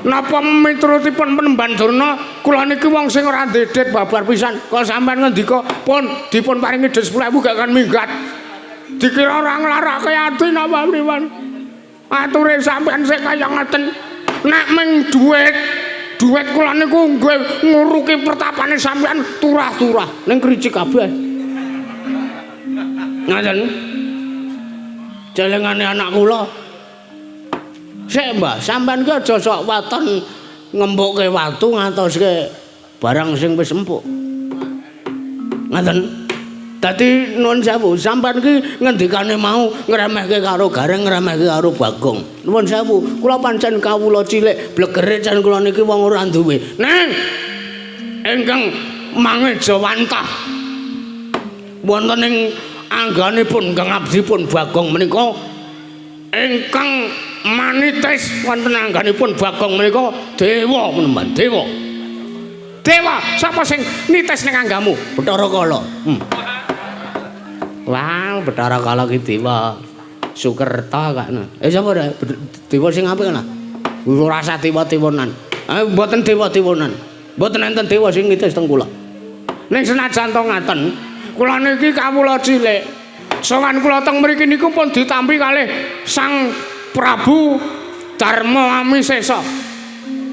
Napa miturutipun Penemban Durna kula niki wong sing ora ndedet babar pisan? Kok sampean ngendika pun dipun paringi dhuwit 10.000 gak kan minggat. Dikira ora nglarake ati napa pripun? Ature sampean sing kaya ngeten. Nek ming dhuwit, dhuwit kula niku nggih nguruki pertapane sampean turah-turah ning kricik kabeh. Ngaten. Celengane anak kula. Sik, Mbah, sampean ki aja sok waton ngempukke watu ngatoske barang sing wis empuk. Ngaten. Dadi nuwun sewu, sampean ki ngendikane mau ngremehke karo Gareng, ngremehke karo Bagong. Nuwun sewu, kula pancen kawula cilik, blegere jan kula niki wong ora duwe. Neng ingkang mangejawantah wonten ing angganipun Kang abdipun Bagong menika ingkang manitis wonten angganipun Bagong menika dewa menemban dewa. Dewa, sapa sing nitis ning anggamu? Bathara Kala. Wah, Bathara Kala ki dewa Sukerta kak. Eh sapa rek? Dewa sing apik lah. Ora usah dewa-dewanan. Eh mboten dewa-dewanan. Mboten enten dewa sing nitis teng kula. Ning senajan to ngaten, kula niki kawula cilik. Sowan kula teng mriki niku pun ditampi kalih Sang Prabu Darma Amisesa.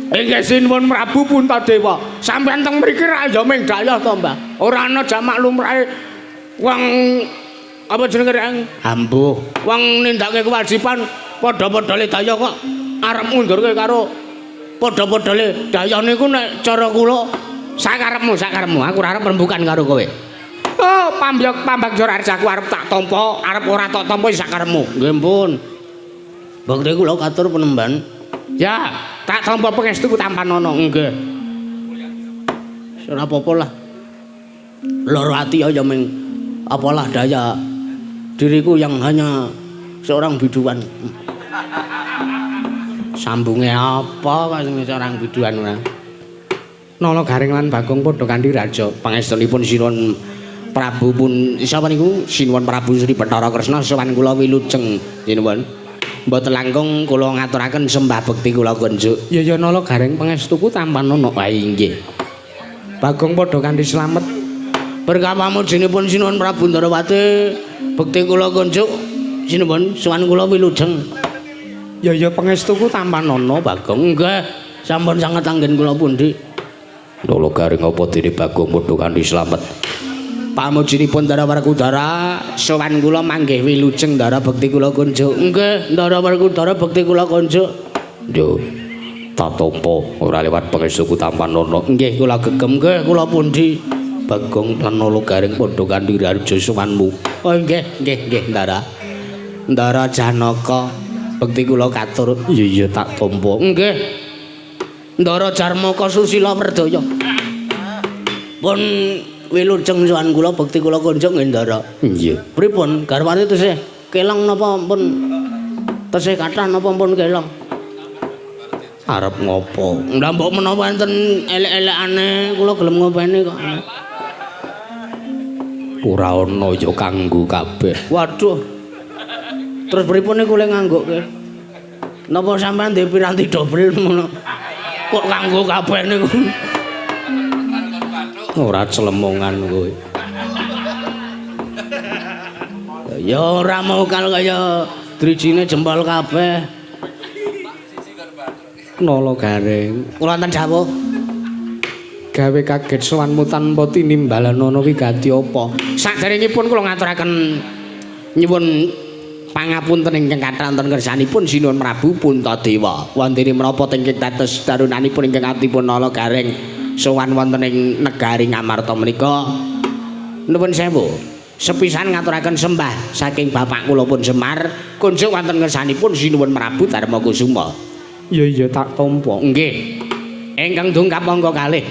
Inggih sinuwun Prabu Puntadewa. Sampeyan teng mriki ra ya ming dayah to, Mbah. Ora ana jamak lumrahe wong apa jenenge rek? Ambuh. Wong nindakake kewajiban padha-padha le dayah kok arep ngundurke karo padha-padha le dayah niku nek cara kula sakarepmu, sakarepmu. Aku ora arep rembukan karo kowe. Oh, pambyok pambagya arjaku arep tak tampa, arep ora tak tampa sakarepmu. Nggih pun. Bekti kula katur penemban. Ya, tak tampa pangestu tampanana. Nggih. Ora apa-apa lah. Loro ati ya ming apalah daya diriku yang hanya seorang biduan. Sambunge apa kok sing seorang biduan ora? Nala Gareng lan Bagong padha kanthi raja. Pangestunipun Sinuwun Prabu pun sapa niku? Sinuwun Prabu Sri Bathara Kresna sowan kula wilujeng sinuwun. Mboten langkung kula ngaturaken sembah bekti kula kunjuk. Ya ya Nala Gareng pangestuku tampanana. Wae inggih. Bagong padha kanthi slamet. Berkah pamujinipun Sinuwun Prabu Ndarawati bekti kula kunjuk sinuwun sowan kula wilujeng. Ya ya pangestuku tampanana Bagong. Nggih, sampun sanget anggen kula pundi. Nala Gareng apa dene Bagong padha kanthi slamet. Pamujinipun Ndara Werkudara sowan kula manggih wilujeng Ndara bekti kula kunjuk. Nggih, Ndara Werkudara bekti kula kunjuk. Yo tak tampa ora lewat pangestuku tampanana. Nggih kula gegem nggih kula pundi. Bagong lan Nala Gareng padha kanthi raja sowanmu. Oh nggih, nggih, nggih Ndara. Ndara Janaka bekti kula katur. Iya iya tak tampa. Nggih. Ndara Jarmaka Susila Werdaya. Pun wilujeng sowan kula bekti kula kunjuk nggih Ndara. Nggih. Pripun garwane tesih kelong napa pun tesih kathah napa pun kelong? Arep ngopo? Lah mbok menawa enten elek-elekane kula gelem ngopeni kok. Ora ana ya kanggo kabeh. Waduh. Terus pripun niku le nganggokke? Napa sampean ndek piranti dobel ngono? Kok kanggo kabeh niku? Ora clemongan kowe. Ya ora mau kal kaya drijine jempol kabeh. Nala Gareng, kula wonten dawuh. Gawe kaget sowanmu tanpa tinimbalanana wigati apa? Saderengipun kula ngaturaken nyuwun pangapunten ingkang kathah wonten kersanipun Sinuwun Prabu Puntadewa. Wontene menapa ingkang dados darunanipun ingkang atipun Nala Gareng sowan wonten ing negari Ngamarta menika? Nuwun sewu. Sepisan ngaturaken sembah saking bapak kula pun Semar kunjuk wonten kersanipun Sinuwun Prabu Darma Kusuma. Ya iya tak tampa. Nggih. Ingkang dongkap angka kalih.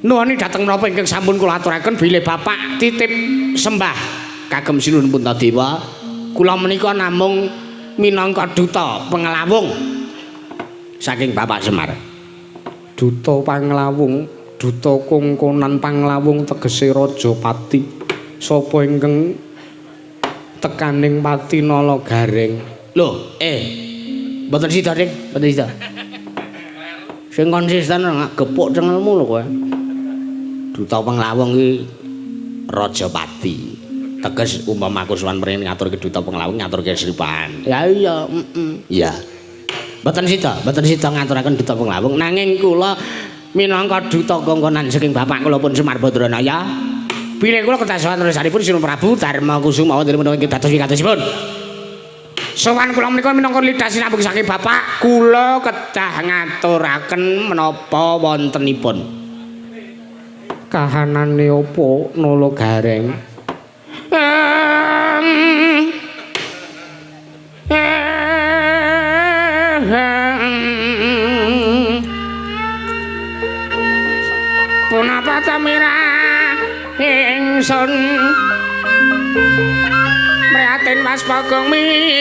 Nuwuni dhateng menapa ingkang sampun kula aturaken bilih bapak titip sembah kagem Sinuwun Puntadewa. Kula menika namung minangka duta penglawung saking Bapak Semar. Duta panglawung, duta kongkonan Panglawung tegese Raja Pati. Sapa ingkang tekaning pati Nala Gareng? Lho, mboten sida, Dik, mboten sida. Sing konsisten gepuk cengelmu lho kowe. Duta Panglawung iki Raja Pati. Teges umpama aku sowan mrene ngaturke Duta Panglawung ngaturke Sripahan. Ya iya, heeh. Iya. Mboten sida ngaturaken Duta Panglawung nanging kula minangka duta kongkonan saking bapak kula pun Semar Badranaya. Bilih kula kedah sowan terusipun Sinuwun Prabu Darma Kusuma wonten menawi inggih dados wigatosipun. Sowan kula menika minangka lidah sinambung saking bapak kula kedah ngaturaken menapa wontenipun. Kahanane apa Nala Gareng? Punapa tamirah ingsun mriatin Mas Bagong mijil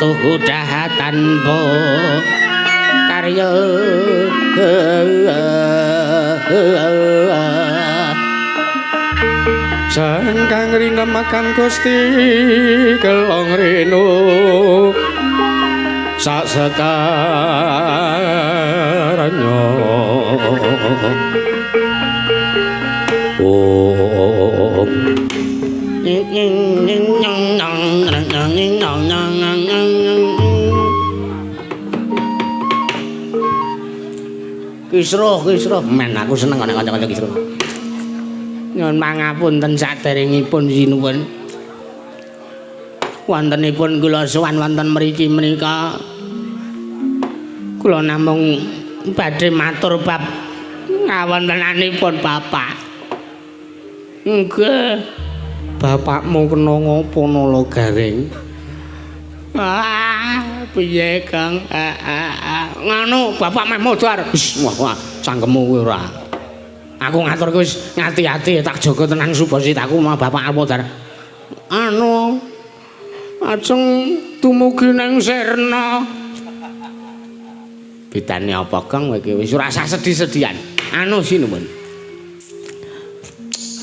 tuhu dahatan bo karya sangkang rinemakan Gusti kelong reno sak sekaranya. Om Kisruh, kisruh. Men aku seneng nek kanca-kanca kisruh. Nyuwun pangapunten saderengipun sinuwun. Wontenipun kula sowan wonten mriki menika kula namung badhe matur bab ngawontenanipun bapak. Nggih. Bapakmu kena ngopo Nala Gareng? Ah, piye Kang? Nganu bapak meh modar. Wah, wah, cangkemmu kuwi ora. Aku ngatur wis ngati-ati tak jaga tenan subasitaku mah bapak modar. Anu ajeng dumugi nang Sirna. Bedane apa Kang kowe iki wis ora usah sedih-sedihan. Anu sinuwun.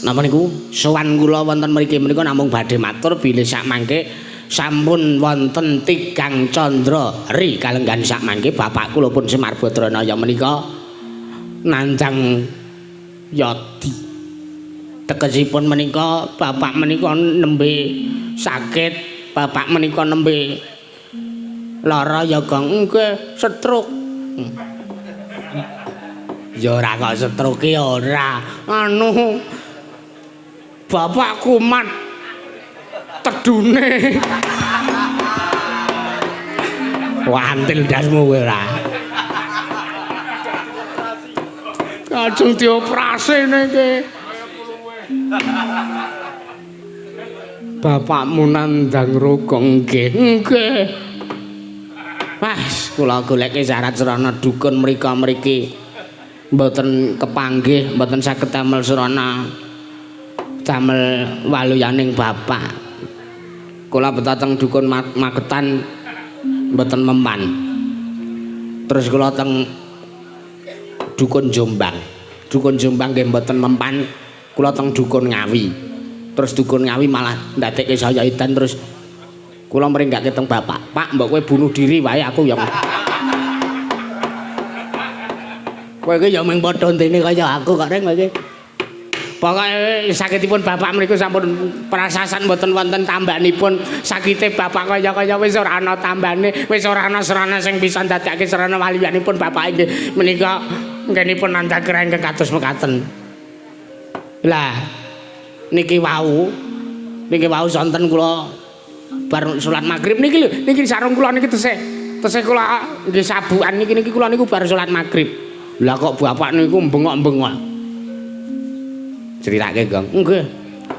Napa niku sowan kula wonten mriki menika namung badhe matur bilih sakmangke sampun wonten tigang candra ri kalenggan sakmangke bapak kula pun Semar Badranaya menika nanjang yadi. Tegesipun menika bapak menika nembe sakit, bapak menika nembe lara ya Kang. Nggih, stroke. Ya ora kok stroke ya ora. Anu bapak kumat tedune. Wantil dasmu kowe ora. Kajeng dioperasi niki. Bapakmu nandang roga nggih. Nggih. Wah, kula goleke syarat srana dukun mrika mriki. Mboten kepanggih, mboten saged damel srana damel waluyaning bapak. Kula beto teng dukun Magetan mboten mempan. Terus kula teng dukun Jombang. Dukun Jombang nggih mboten mempan, kula teng dukun Ngawi. Terus dukun Ngawi malah ndadekke saya edan terus kula mringgake teng bapak. Pak, mbok kowe bunuh diri wae aku ya. Kowe iki ya mung padha ndene kaya aku kok reng kowe iki. Pokoke sakitipun bapak mriku sampun prasasan mboten wonten tambanipun. Sakite bapak kaya-kaya wis ora ana tambane, wis ora ana srana sing bisa ndadekke srana waliyanipun bapak inggih menika nggenipun nandhang ingkang kados mekaten. Lah niki wau sonten kula bar salat magrib niki lho, niki sarung kula niki tesih kula nggih sabukan niki niki kula niku bar salat magrib. Lah kok bapak niku bengok-bengok. Critakake, Gong. Nggih.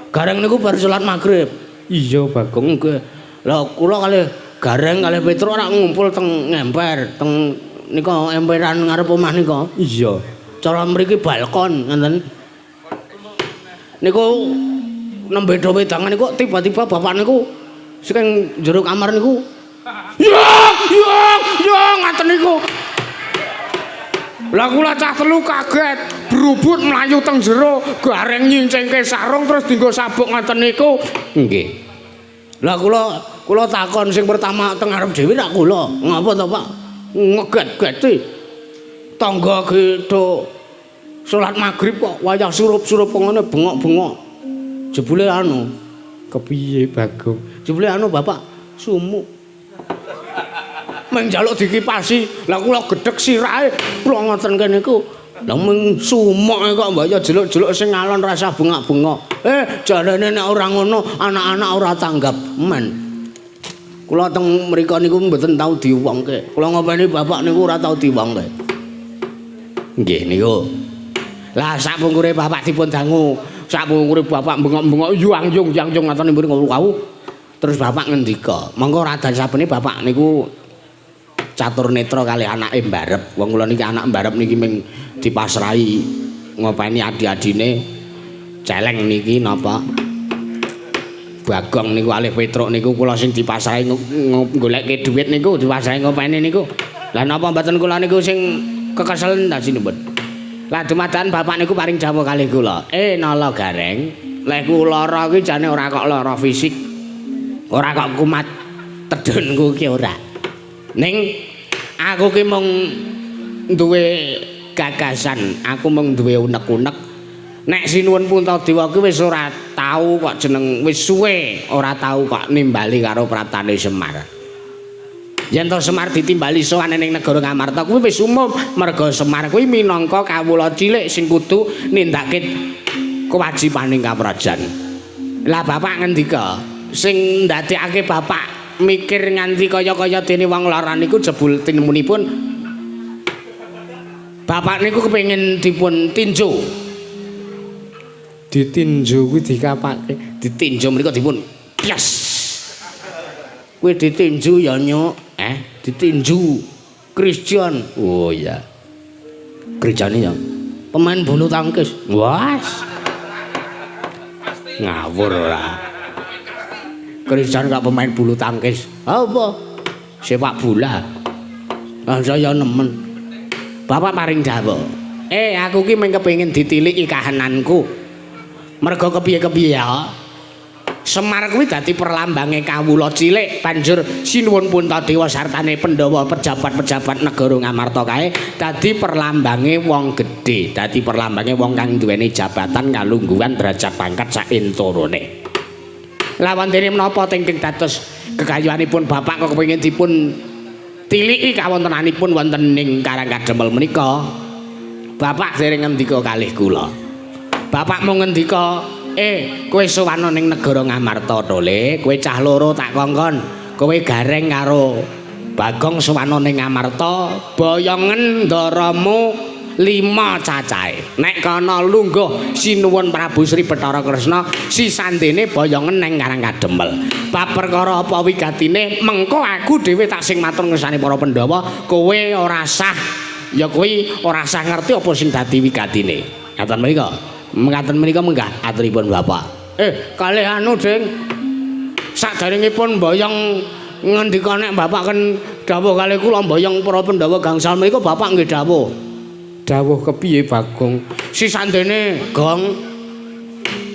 Gareng niku bar salat magrib. Iya, Bagong. Nggih. Lah kula kalih Gareng kalih Petro ora ngumpul teng ngemper, teng nika emperan ngarep omah nika. Iya. Cara mriki balkon ngoten. Niku nembe do wedangan niku tiba-tiba bapak niku saking jero kamar niku ya ya ya ngaten niku. Lah kula cah telu kaget, brubut mlayu teng jero, gareng nyincingke sarung terus dienggo sabuk ngaten niku. Nggih. Lah kula takon sing pertama teng ngarep dhewe rak kula. Ngapa to, Pak? Ngeget-geti. Tangga ki do salat magrib kok wayah surup-surup ngene bengok-bengok. Jebule anu, Kepiye Bagong? Jebule anu Bapak sumuk. Meng njaluk dikipasi. Lah kula gedhek sirahe kula ngoten kene niku. Lah meng sumuk kok mbok ya jeluk-jeluk sing alon rasa bengak-bengok. Jarene nek ora ngono anak-anak ora tanggap. Men. Kula teng mriku niku mboten tau diwongke. Kula ngopeni bapak niku ora tau diwongke. Nggih niku. Lah sak pungkure bapak dipun dangu, sak pungkure bapak bengok-bengok yuang yung yang yung ngoten niku wau. Terus bapak ngendika, monggo radan sabene bapak niku catur netra kali anake mbarep. Wong kula niki anak mbarep niki ming dipasrahi ngopeni adi-adine celeng niki napa Bagong niku alih Petruk niku kula sing dipasrahi goleke dhuwit niku dipasrahi ngopeni niku. Lah napa mboten kula niku sing kekeselen ta sinuwun. Lah dumadakan bapak niku paring dawuh kalih kula. Nala Gareng, lek ku lara kuwi jane ora kok lara fisik. Ora kok kumat tedhunku ki ora. Ning aku ki mung duwe gagasan, aku mung duwe unek-unek. Nek Sinuwun Puntadewa ki wis ora tau kok jeneng wis suwe ora tau kok nimbali karo praptane Semar. Yen to Semar ditimbali sowan ning negara Ngamarta kuwi wis umum, merga Semar kuwi minangka kawula cilik sing kudu nindakake kewajibaning kaprajan. Lah bapak ngendika, sing ndadekake bapak mikir nganti kaya-kaya dene wong lara niku jebul tinemunipun bapak niku kepengin dipun tinju. Ditinju kuwi dikapake? Ditinju mriku dipun yes. Kuwi ditinju ya nyuk, ditinju Christian. Oh iya. Christian ya pemain bulu tangkis. Wah. Ngawur ora. Christian gak pemain bulu tangkis. Apa? Sepak bola. Lah saya nemen. Bapak paring dawuh. Aku ki mung kepengin ditiliki kahananku. Merga kepiye-kepiye ya. Semar kuwi dadi perlambange kawula cilik banjur Sinuwun Puntadewa sartane Pandhawa pejabat-pejabat negara Ngamarta kae dadi perlambange wong gedhe, dadi perlambange wong kang duweni jabatan kalungguhan derajat pangkat saentorone. Lah wontene menapa tengking dados gegayuhanipun bapak kok kepengin dipun tiliki kawontenanipun wonten ing Karang Kadempel menika? Bapak dereng ngendika kalih kula. Bapak mung ngendika, kowe sowan ning negara Ngamarta to, Le. Kowe cah loro tak kongkon. Kowe Gareng karo Bagong sowan ning Ngamarta, boyongen ndaramu 5 cacahe. Nek kana lungguh Sinuwun Prabu Sri Bathara Kresna, sisandene boyongen ning Karang Kadempel. Bab perkara apa wigatine, mengko aku dhewe tak sing matur ngersane para Pandhawa, kowe ora sah ya kuwi ora sah ngerti apa sing dadi wigatine. Ngaten menika. Mekaten menika menggah aturipun bapak. Kalih anu, Ding. Saderengipun mboyong ngendika nek bapak ken dawuh kalih kula mboyong para Pandhawa gangsal menika bapak nggih dawuh. Dawuh kepiye Bagong? Sisandene, Gong.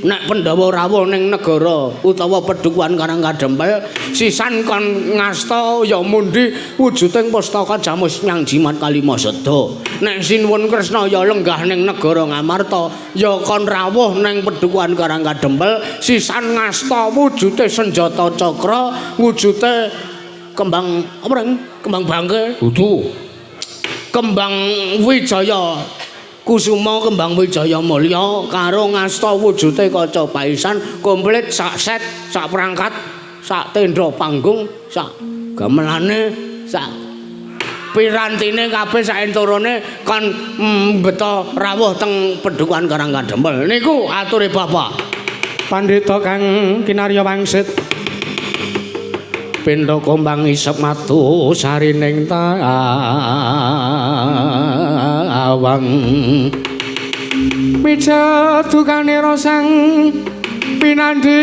Nek Pandhawa rawuh ning negara utawa pedukuhan Karang Kadempel, sisan kon ngasta ya mundi wujuding pustaka jamus nyang jimat kalima seda. Nek Sinuwun Kresna ya lenggah ning negara Ngamarta, ya kon rawuh ning pedukuhan Karang Kadempel, sisan ngasta wujude senjata cakra, wujude kembang apa reng? Kembang bangke. Dudu. Kembang Wijaya Kusuma, kembang Wijaya Mulya karo ngasta wujude kaca paisan komplit sak set, sak perangkat, sak tenda panggung, sak gamelane, sak pirantine kabeh sak enturune kon mbeta rawuh teng pedukuhan Karang Kadempel. Niku ature bapak. Pandhita kang kinarya wangsit pindha kombang isep matu sarining tawang. Mijet dukanira sang pinandhita.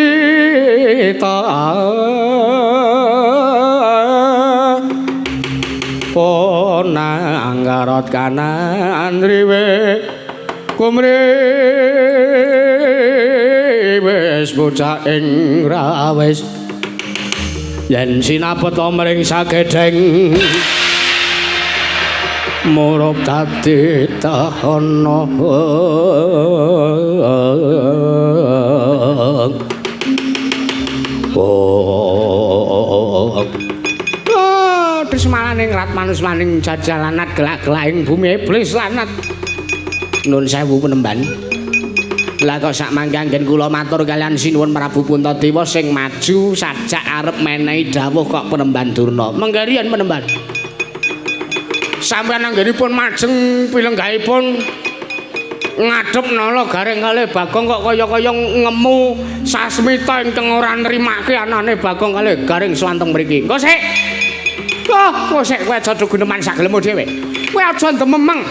Ponang garot kanan riwe kumriwis bocah ing rawis yen sinapeta mring sagedheng murup dadi tahana. Oh, trismalaning rat manusmaning jajalanat gelak-gelaking bumi iblis lanat. Nun sewu penemban. Lah kok sak mangke anggen kula matur kalian sinuwun Prabu Puntadewa sing maju sajak arep menehi dawuh kok penemban Durna. Menggarian penemban. Sampeyan anggenipun majeng pilenggahipun ngadhep Nala Gareng kalih Bagong kok kaya-kaya ngemu sasmita ingkang ora nrimake anane Bagong kalih Gareng swanteng mriki. Engko sik. Oh, kok sik kowe aja guneman sagelemu dhewe. Kowe aja ndememeng.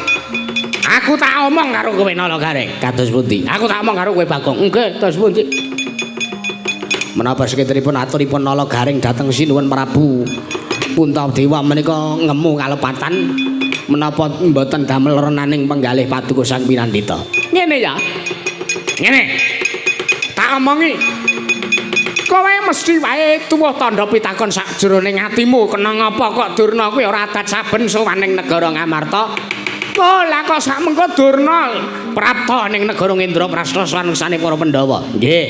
Aku tak omong karo kowe Nala Gareng. Kados pundi? Aku tak omong karo kowe Bagong. Nggih, kados pundi? Menapa sekitaripun aturipun Nala Gareng dhateng sinuwun Prabu Puntadewa menika ngemu kalepatan menapa mboten damel renaning penggalih paduka sang pinandhita. Ngene ya. Ngene. Tak omongi. Kowe mesti wae tuwuh tandha pitakon sakjroning atimu kena ngapa kok Durna kuwi ora adat saben sowan ning negara Ngamarta. Oh, lah kok sak mengko Durna prapta ning negara Indraprastha swanusane para Pandhawa. Nggih.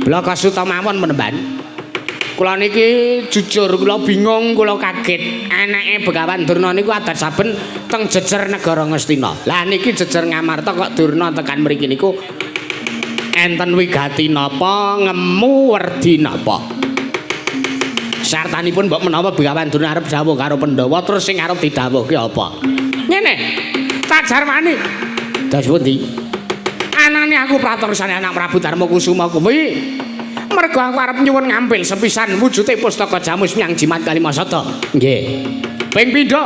Blaka suta mawon penemban. Kula niki jujur kula bingung, kula kaget. Anake Begawan Durna niku adat saben teng jejer negara Ngastina. Lah niki jejer Ngamarta kok Durna tekan mriki niku enten wigati napa, ngemu werdi napa. Sartanipun mbok menawa Begawan Durna arep dawuh karo Pandhawa terus sing arep didhawuhke apa? Ngene. Tak jarwani. Dados pundi? Anane aku pratersane anak Prabu Darma Kusuma kuwi. Mergo aku arep nyuwun ngambil sepisan wujude pustaka Jamus Miang Jimat Kalimasada. Nggih. Ping pindho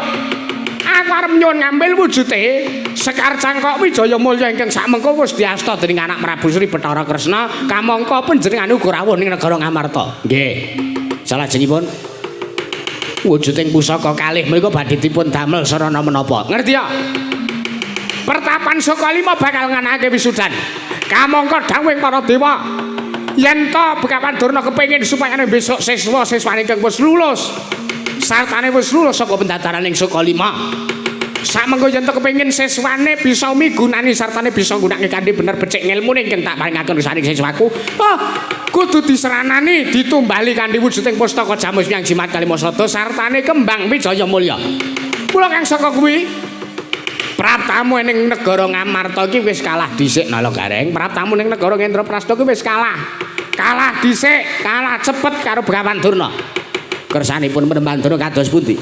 aku arep nyuwun ngambil wujude Sekar Cangkok Wijaya Mulya ingkang sakmengko wis diasta dening anak Prabu Sri Bathara Kresna kamangka panjenengane uga rawuh ning negara Ngamarta. Nggih. Salajengipun wujuding pusaka kalih menika badhe dipun damel sarana menapa? Ngerti ya? Pertapan Sukalima bakal nganakake wisudan. Kamangka dawuhing para dewa yen to Begawan Durna kepengin supaya besok siswa-siswane ingkang wis lulus sartane wis lulus saka pendaftaran ing Sukalima. Samengko yen to kepengin siswane bisa migunani sartane bisa nggunakake kanthi bener becik ngilmune ingkang tak paringaken saking siswaku. Oh, kudu diseranani ditumbali kanthi wujuding pustaka Jamus Miang Jimat Kalimasada sartane kembang Wijaya Mulya. Kula kang saka kuwi praptamu ning negara Ngamarta iki wis kalah dhisik Nala Gareng. Praptamu ning negara Indraprastha iki wis kalah. Kalah dhisik, kalah cepet karo Begawan Durna. Kersanipun Penemban Durna kados pundi?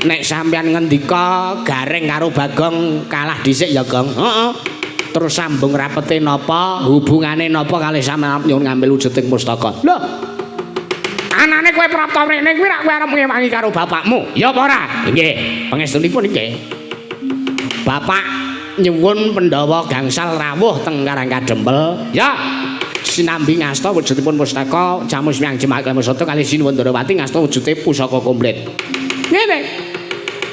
Nek sampeyan ngendika Gareng karo Bagong kalah dhisik ya, Gong. Heeh. Terus sambung rapete napa, hubungane napa kalih sampeyan nyuwun ngambil wujuding pustaka. Lho. Anane kowe prapta mrene kuwi rak kowe arep ngewangi karo bapakmu. Ya apa ora? Nggih, pangestunipun nggih. Bapak nyuwun Pandhawa gangsal rawuh teng Karang Kadempel. Ya. Sinambi ngasta wujudipun pustaka Jamus Miang Jimat Kalimasada kalih Sinuwun Ndorowati ngasta wujude pusaka komplit. Ngene.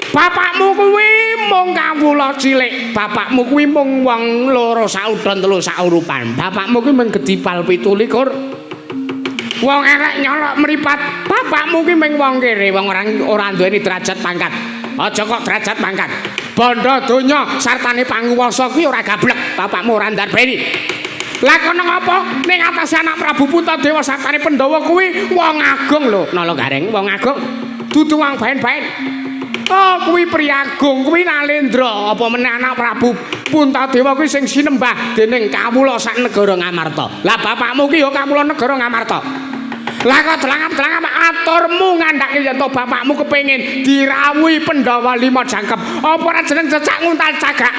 Bapakmu kuwi mung kawula cilik, bapakmu kuwi mung wong loro saudon telu saurupan. Bapakmu kuwi mung gedipal 27. Wong elek nyolok mripat. Bapakmu kuwi mung wong kere, wong ora duweni derajat pangkat. Aja kok derajat pangkat. Bondo donya sartane panguwasa kuwi ora gablek, bapakmu ora ndarbeni. Lah kono ngapa ning atase anak Prabu Puntadewa sartane Pandhawa kuwi wong agung lho, Nala Gareng, wong agung. Dudu wong baen-baen. Oh, kuwi priagung, kuwi Nalendra, apa meneh anak Prabu Puntadewa kuwi sing sinembah dening kawula sak negara Ngamarta. Lah bapakmu ki ya kawula negara Ngamarta. Lah kok delangap-delangap aturmu ngandhake yen to bapakmu kepengin dirawuhi Pandhawa lima jangkep. Apa ora jeneng cecak nguntal cagak?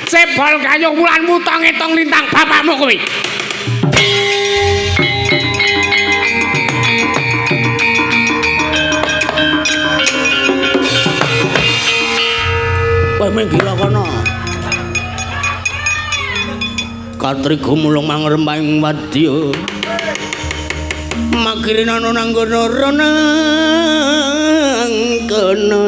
Cebol gayung wulan wuta ngitung lintang bapakmu kuwi. Kowe minggir kono. Katri gumulung mangremeng wadya. Makirinana nanggono renang kena.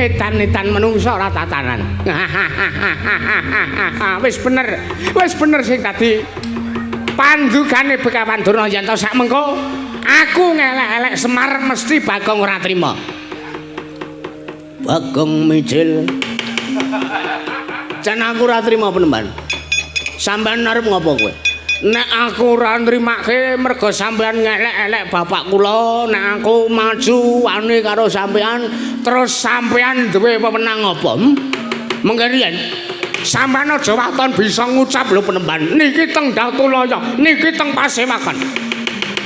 Etan-etan menungso ora tatanan. Wis bener sing tadi pandugane Begawan Durna yen to sak mengko aku ngelek-elek Semar mesti Bagong ora trima. Bagong mijil. Jan aku ora trima penemban. Sampeyan arep ngopo kowe? Nek aku ora nrimake mergo sampeyan ngelek-elek bapak kula, nek aku maju wani karo sampeyan terus sampeyan duwe wewenang apa? Mengke riyen sampeyan aja waton bisa ngucap lho penemban. Niki teng Datulaya, niki teng Pasewakan.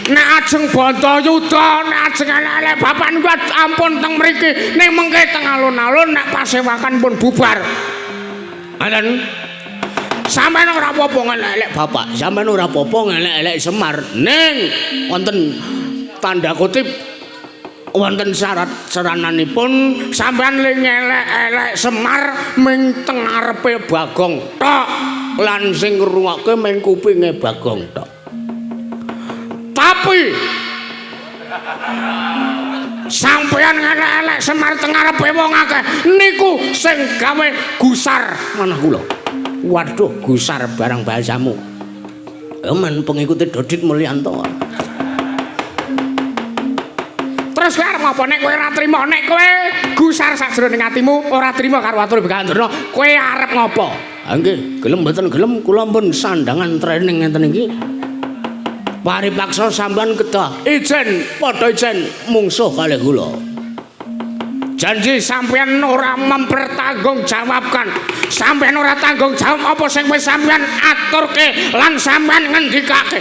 Nek ajeng Bandayuda, nek ajeng elek-elek bapak niku ampun teng mriki, ning mengke teng alun-alun nek Pasewakan pun bubar. Ngoten. Sampeyan ora apa-apa ngelek-elek bapak, sampeyan ora apa-apa ngelek-elek Semar. Ning wonten tanda kutip wonten syarat serananipun sampeyan le ngelek-elek Semar ming teng ngarepe Bagong tok lan sing ngrungokke ming kupinge Bagong tok. Tapi sampeyan ngelek-elek Semar teng ngarepe wong akeh niku sing gawe gusar manah kula. Waduh, gusar barang bahasamu. Eman pengikuti Dodit Mulyanto. Terus kowe arep ngopo nek kowe ora trima, nek kowe gusar sajroning atimu ora trima karo atur Begawan Durna, kowe arep ngopo? Ha nggih, gelem mboten gelem kula pun sandangan training ngeten iki. Paripaksa sampean kedah ijen padha ijen mungsuh kalih kula. Janji sampean ora mempertanggungjawabkan. Sampean ora tanggung jawab apa sing wis sampean aturke lan sampean ngendikake.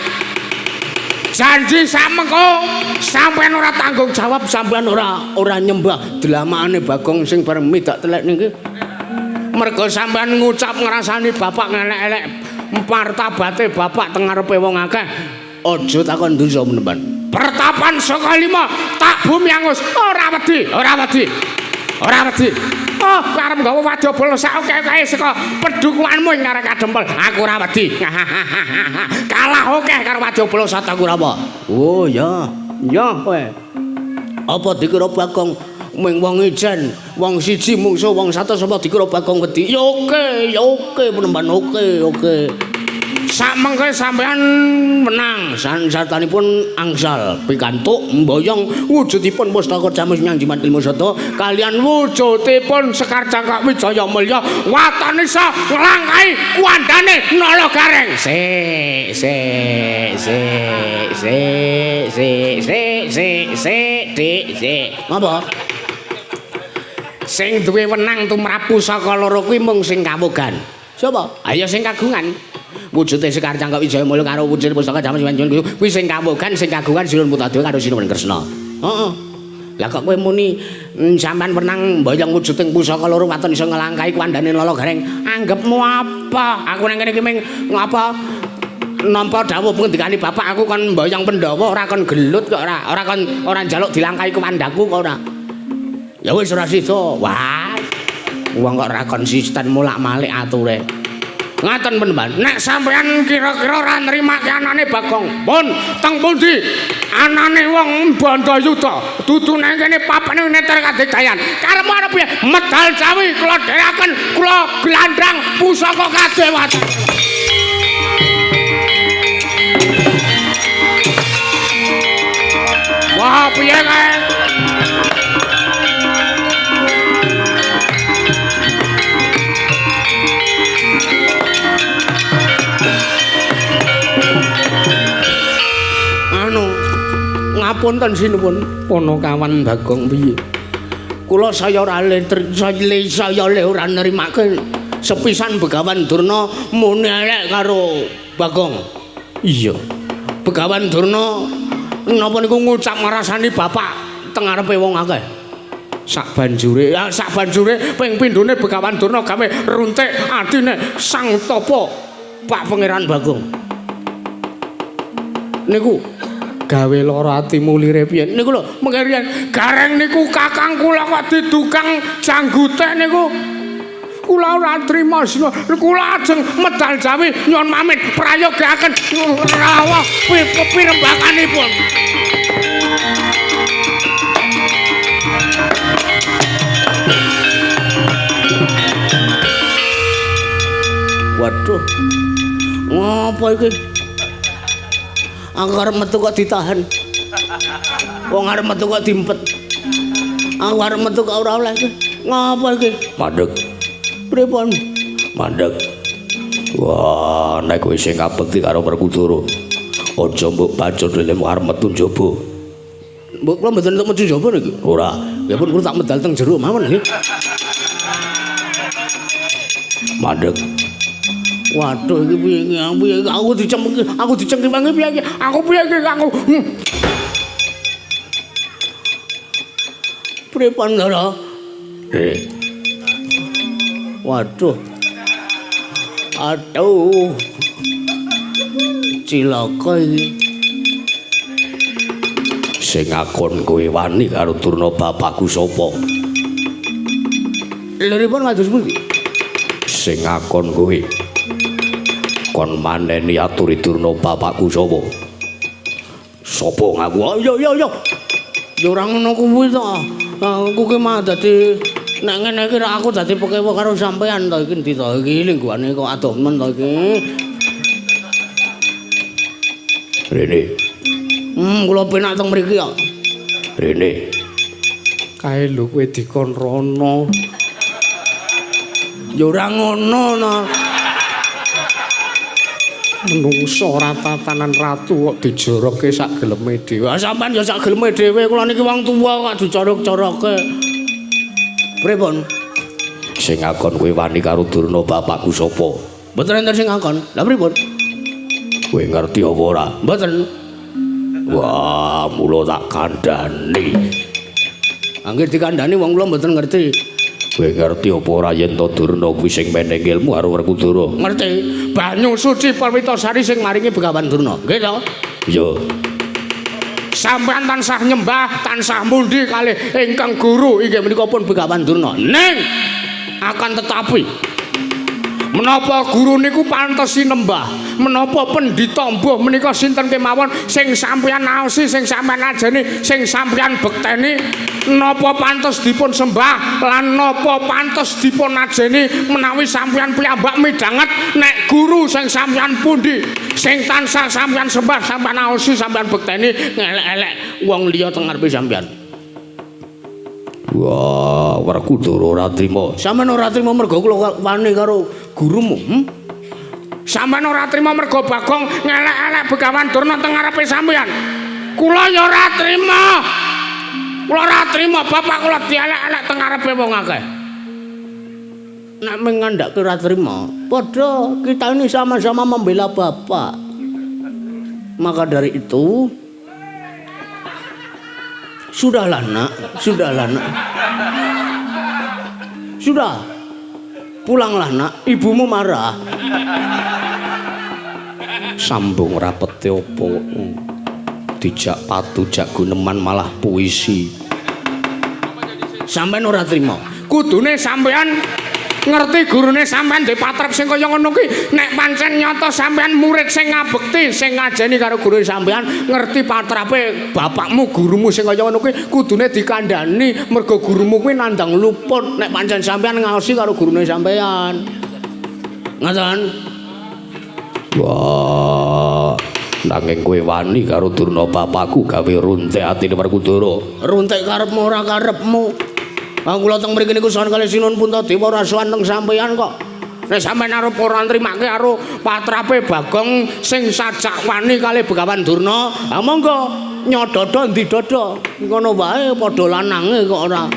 Janji samengko sampean ora tanggung jawab, sampean ora nyembah dlamakane Bagong sing bareng midak telek niki. Mergo sampean ngucap ngrasani bapak ngelek-elek martabate bapak teng ngarepe wong akeh. Aja takon dosa menemban. Pertapan saka lima tak bumi angus ora wedi, ora wedi. Ora wedi. Oh, kowe arep nggawa wadyabala sak akeh-akehe saka pedukuhanmu ing arek kadempel. Aku ora wedi. Kalah akeh karo wadyabala Sata Kurawa. Oh ya, ya kowe. Apa dikira Bagong ming wong ijen, wong siji mungsuh wong 100 apa dikira Bagong wedi? Ya oke, ya oke penemban oke, oke. Samengke sampean menang, sansartanipun angsal pikantuk mboyong wujudipun pustaka jamus nyang jimat ilmu sata kalian wujudipun Sekar Cangkok Wijaya Mulya waton isa nglangkahi kuandane Nala Gareng. Sik sik sik sik sik sik sik sik dik sik. Ngapa? Sing duwe wenang tumrap pusaka loro kuwi mung sing kawogan. Sapa? Ayo sing kagungan. Wujude Sekar Cangkok Wijaya Mulya karo wujud pustaka jamus nyang kuwi sing kawogan, sing kagungan Sinuwun Puntadewa karo Sinuwun Kresna. Heeh. Lah kok kowe muni sampean menang mboyong wujuding pusaka loro waton iso nglangkahi kuandane Nala Gareng. Anggepmu apa? Aku nang kene iki ming ngapa nampa dawuh pengendikane bapak aku kon mboyong Pandhawa ora kon gelut kok ora, ora kon ora njaluk dilangkahi kuwandaku kok ora. Ya wis ora sida. Wah. Wong kok ora konsisten molak-malik ature. Ngaten penemban, nek sampean kira-kira ora nrimake anane Bagong, pun teng pundi anane wong Bandayuda, dudu nang kene papane neter kadegayan. Karepmu arep piye? Medal Jawi kula dherekaken, kula glandang pusaka kadewatan. Wah, piye kae? Ngapunten sinuwun Panakawan Bagong piye? Kula saya ora saya le ora nrimake sepisan Begawan Durna muni elek karo Bagong. Iya. Begawan Durna napa niku ngucap ngrasani bapak teng ngarepe wong akeh. Sak banjure, ya sak banjure ping pindhone Begawan Durna gawe runtik adine Sang Tapa Pak Pangeran Bagong. Niku gawe lara atimu lire piye? Niku lho, mengke riyen Gareng niku kakang kula kok didukang janggute niku. Kula ora trima sina. Kula ajeng medal Jawi nyuwun pamit prayogaken rawuh pirembakanipun. Waduh. Ngopo iki? Aku arep metu kok ditahan. Wong arep metu kok dimpet. Aku arep metu kok ora oleh iki. Ngopo iki? Mandeg. Pripun? Mandeg. Wah, nek kowe sing ngabekti karo Werkudara, aja mbok bacot lelemu arep metu njaba. Mbok kula mboten entuk metu njaba niki. Ora. Ya pun kula tak medal teng jero mawon nggih. Mandeg. Waduh iki piye iki? Piye iki? Aku dicengki, aku dicengki piye iki? Aku piye iki aku? Pripun lho? Waduh. Aduh. Cilaka iki. Sing ngakon kowe wani karo Durna bapakku sapa? Liripun kados pundi? Sing ngakon kowe kon maneni aturi Durna bapakku sapa? Sapa ngaku? Oh, yo yo yo. Ya ora ngono kuwi to. Aku ki mah dadi nek ngene iki aku dadi pekewa karo sampean to iki endi to iki lingguane kok adoh men to iki. Rene. Kula penak teng mriki kok. Rene. Kae lho kowe dikon rono. Ya ora ngono to. Menungso ora tatanan ratu kok dijorokke sak geleme dhewe. Ah sampean ya sak geleme dhewe, kula niki wong tuwa kok dicorok-corokke. Pripun? Sing ngakon kowe wani karo Durna bapakku sapa? Mboten enten sing ngakon. Lah pripun? Kowe ngerti apa ora? Mboten. Wah, mula tak kandhani. Angger dikandhani wong kula mboten ngerti. Kowe ngerti apa ora yen to Durna kuwi sing meneng ilmu karo Werkudara? Ngerti. Banyu suci Perwitasari sing maringi Begawan Durna. Nggih to? Iya. Sampeyan tansah nyembah, tansah mundi kalih ingkang guru inggih menika pun Begawan Durna. Ning akan tetapi menapa guru niku pantes sinembah, menapa pendhita mbuh menika sinten kemawon sing sampeyan naosi, sing sampeyan ajeni, sing sampeyan bekteni, napa pantes dipun sembah lan napa pantes dipun ajeni menawi sampeyan piyambak midhanget nek guru sing sampeyan pundi sing tansah sampeyan sembah, sampeyan naosi, sampeyan bekteni ngelek-elek wong liya teng ngarepe sampeyan. Wah, Werkudara ora trima. Sampeyan ora trima mergo kula wani karo gurumu, Sampeyan ora trima mergo Bagong ngelek-elek Begawan Durna teng ngarepe sampeyan. Kula ya ora trima. Kula ora trima bapak kula dielek-elek teng ngarepe wong akeh. Nek mengandhake ora trima, padha kita ini sama-sama membela bapak. Maka dari itu, sudahlah nak, sudahlah nak. Sudah. Pulanglah nak, ibumu marah. Sambung rapete opo? Dijak patu jak guneman malah puisi. Sampeyan ora trima. Kudune sampeyan ngerti gurune sampeyan ndek patrap sing kaya ngono kuwi. Nek pancen nyata sampeyan murid sing ngabekti, sing ngajeni karo gurune sampeyan, ngerti patrape bapakmu, gurumu sing kaya ngono kuwi kudune dikandhani mergo gurumu kuwi nandhang luput nek pancen sampeyan ngaosi karo gurune sampeyan. Ngoten. Wah, nanging kowe wani karo Durna bapakku gawe runtik atine Werkudara. Runtik karepmu ora karepmu. Ah kula teng mriki niku sowan kalih Sinuwun Puntadewa ora sowan teng sampeyan kok. Nek sampeyan arep ora nrimake karo patrape Bagong sing sajak wani kalih Begawan Durna, ah monggo nyododo ndi dodo. Ngono wae padha lanange kok ora.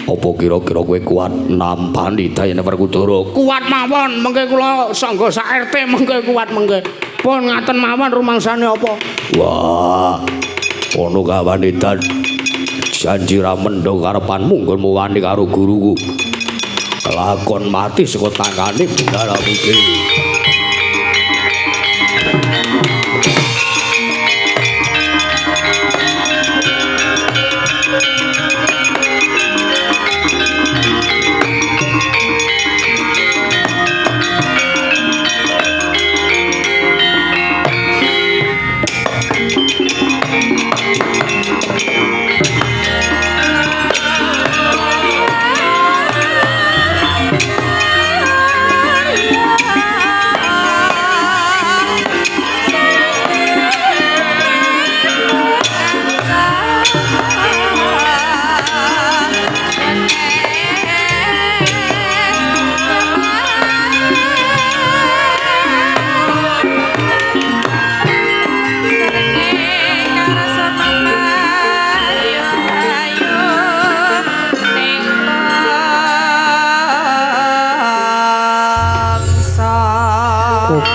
Apa kira-kira kowe kuat nampani dayane Werkudara? Kuat mawon, mengke kula sangga sak RT mengke kuat mengke. Pun ngaten mawon rumangsane apa? Wah, ono kawan edan. Janji ra mendhong karepanmu nggonmu wani karo guruku. Kelakon mati saka tangane Bendara Putih.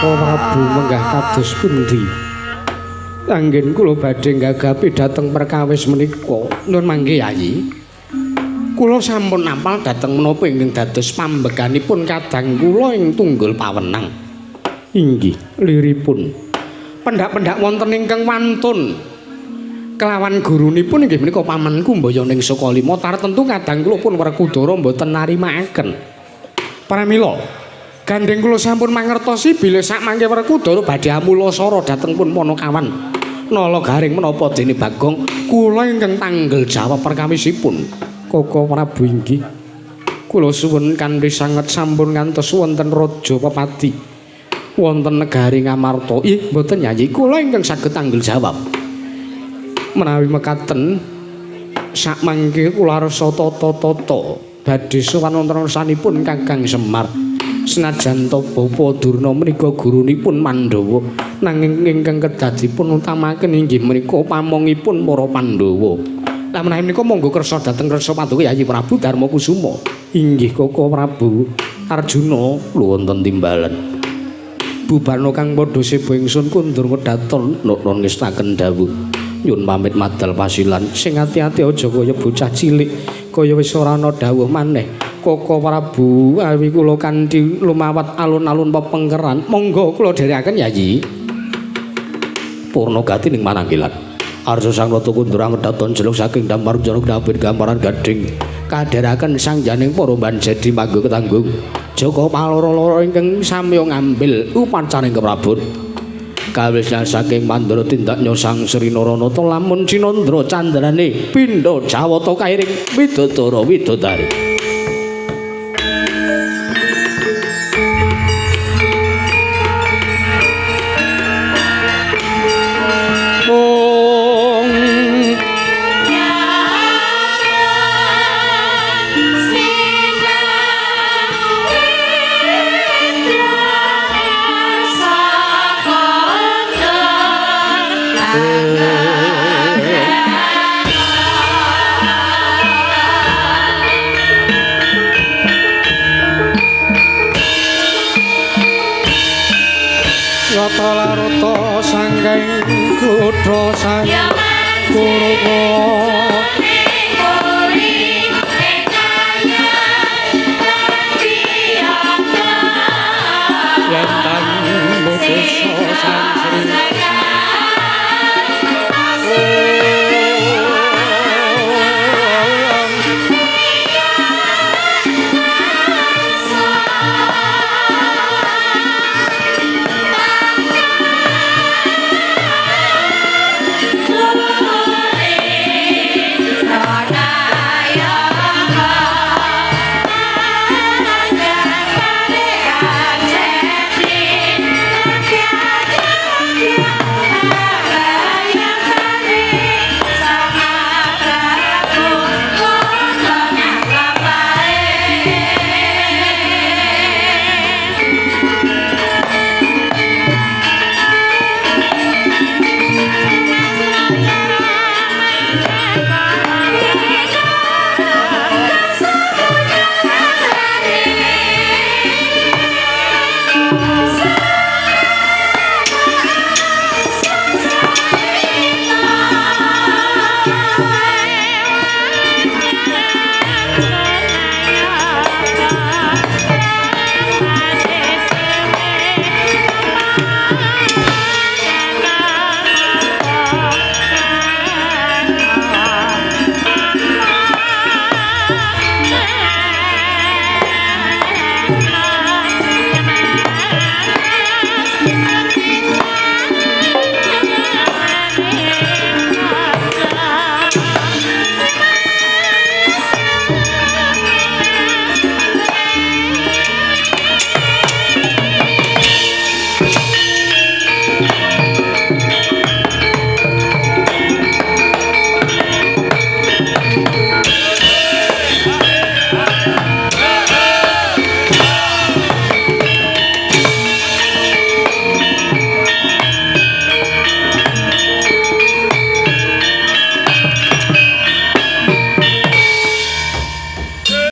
Koko Prabu menggah kados pundi? Anggen kula badhe nggagapi dhateng perkawis menika. Nun mangke Yayi. Kula sampun apal dhateng menapa ingkang dados pambeganipun kadang kula ing tunggul pawenang. Inggih, liripun. Pendak-pendak wonten ingkang wantun kelawan gurunipun inggih menika pamanku Mbayaning Sukalima tartentu kadang kula pun Werkudara mboten narimaaken. Pramila gandeng kula sampun mangertosi bilih sakmangke Werkudara badhe amulasara dhateng pun Panakawan. Nala garing menapa dene Bagong kula ingkang tanggel jawab perkawisipun. Koko Prabu inggih. Kula suwun kanthi sanget sampun ngantos wonten raja pepadi wonten negari Ngamarta. Ih, mboten Yayi, kula ingkang saged tanggel jawab. Menawi mekaten sakmangke kula arsa tata-tata badhe sowan wonten ransanipun Kakang Semar. Senajan to Bapa Durna menika gurunipun Pandhawa, nanging ingkang kedah dipun utamaken inggih menika pamongipun para Pandhawa. Lah menawi menika monggo kersa dhateng kersa paduka Yayi Prabu Darmakusuma. Inggih Koko Prabu Arjuna wonten timbalan. Bubarna kang padha seba ingsun kundur wedhaton nukun ngestaken dawuh. Nyun pamit madal pasilan sing ati-ati aja kaya bocah cilik kaya wis ora ana dawuh maneh. Koko Prabu awi kula kanthi lumawat alun-alun pepengkeran monggo kula dherekaken Yayi. Purna gati ning mananggilan. Arsa sang ratu kundur angedhaton jeluk saking damar jero dapit gambaran gading kadheraken sang janing para banjadi manggo ketanggung. Jaka paloro-loro ingkang samya ngambil upacaring keprabon. Kawisna saking Mandura tindak nyosang Sri Naranata lamun cinandra candrane pindha Jawata kairing widodara widodari. Yata larata sangking kutha sang Kuruwa.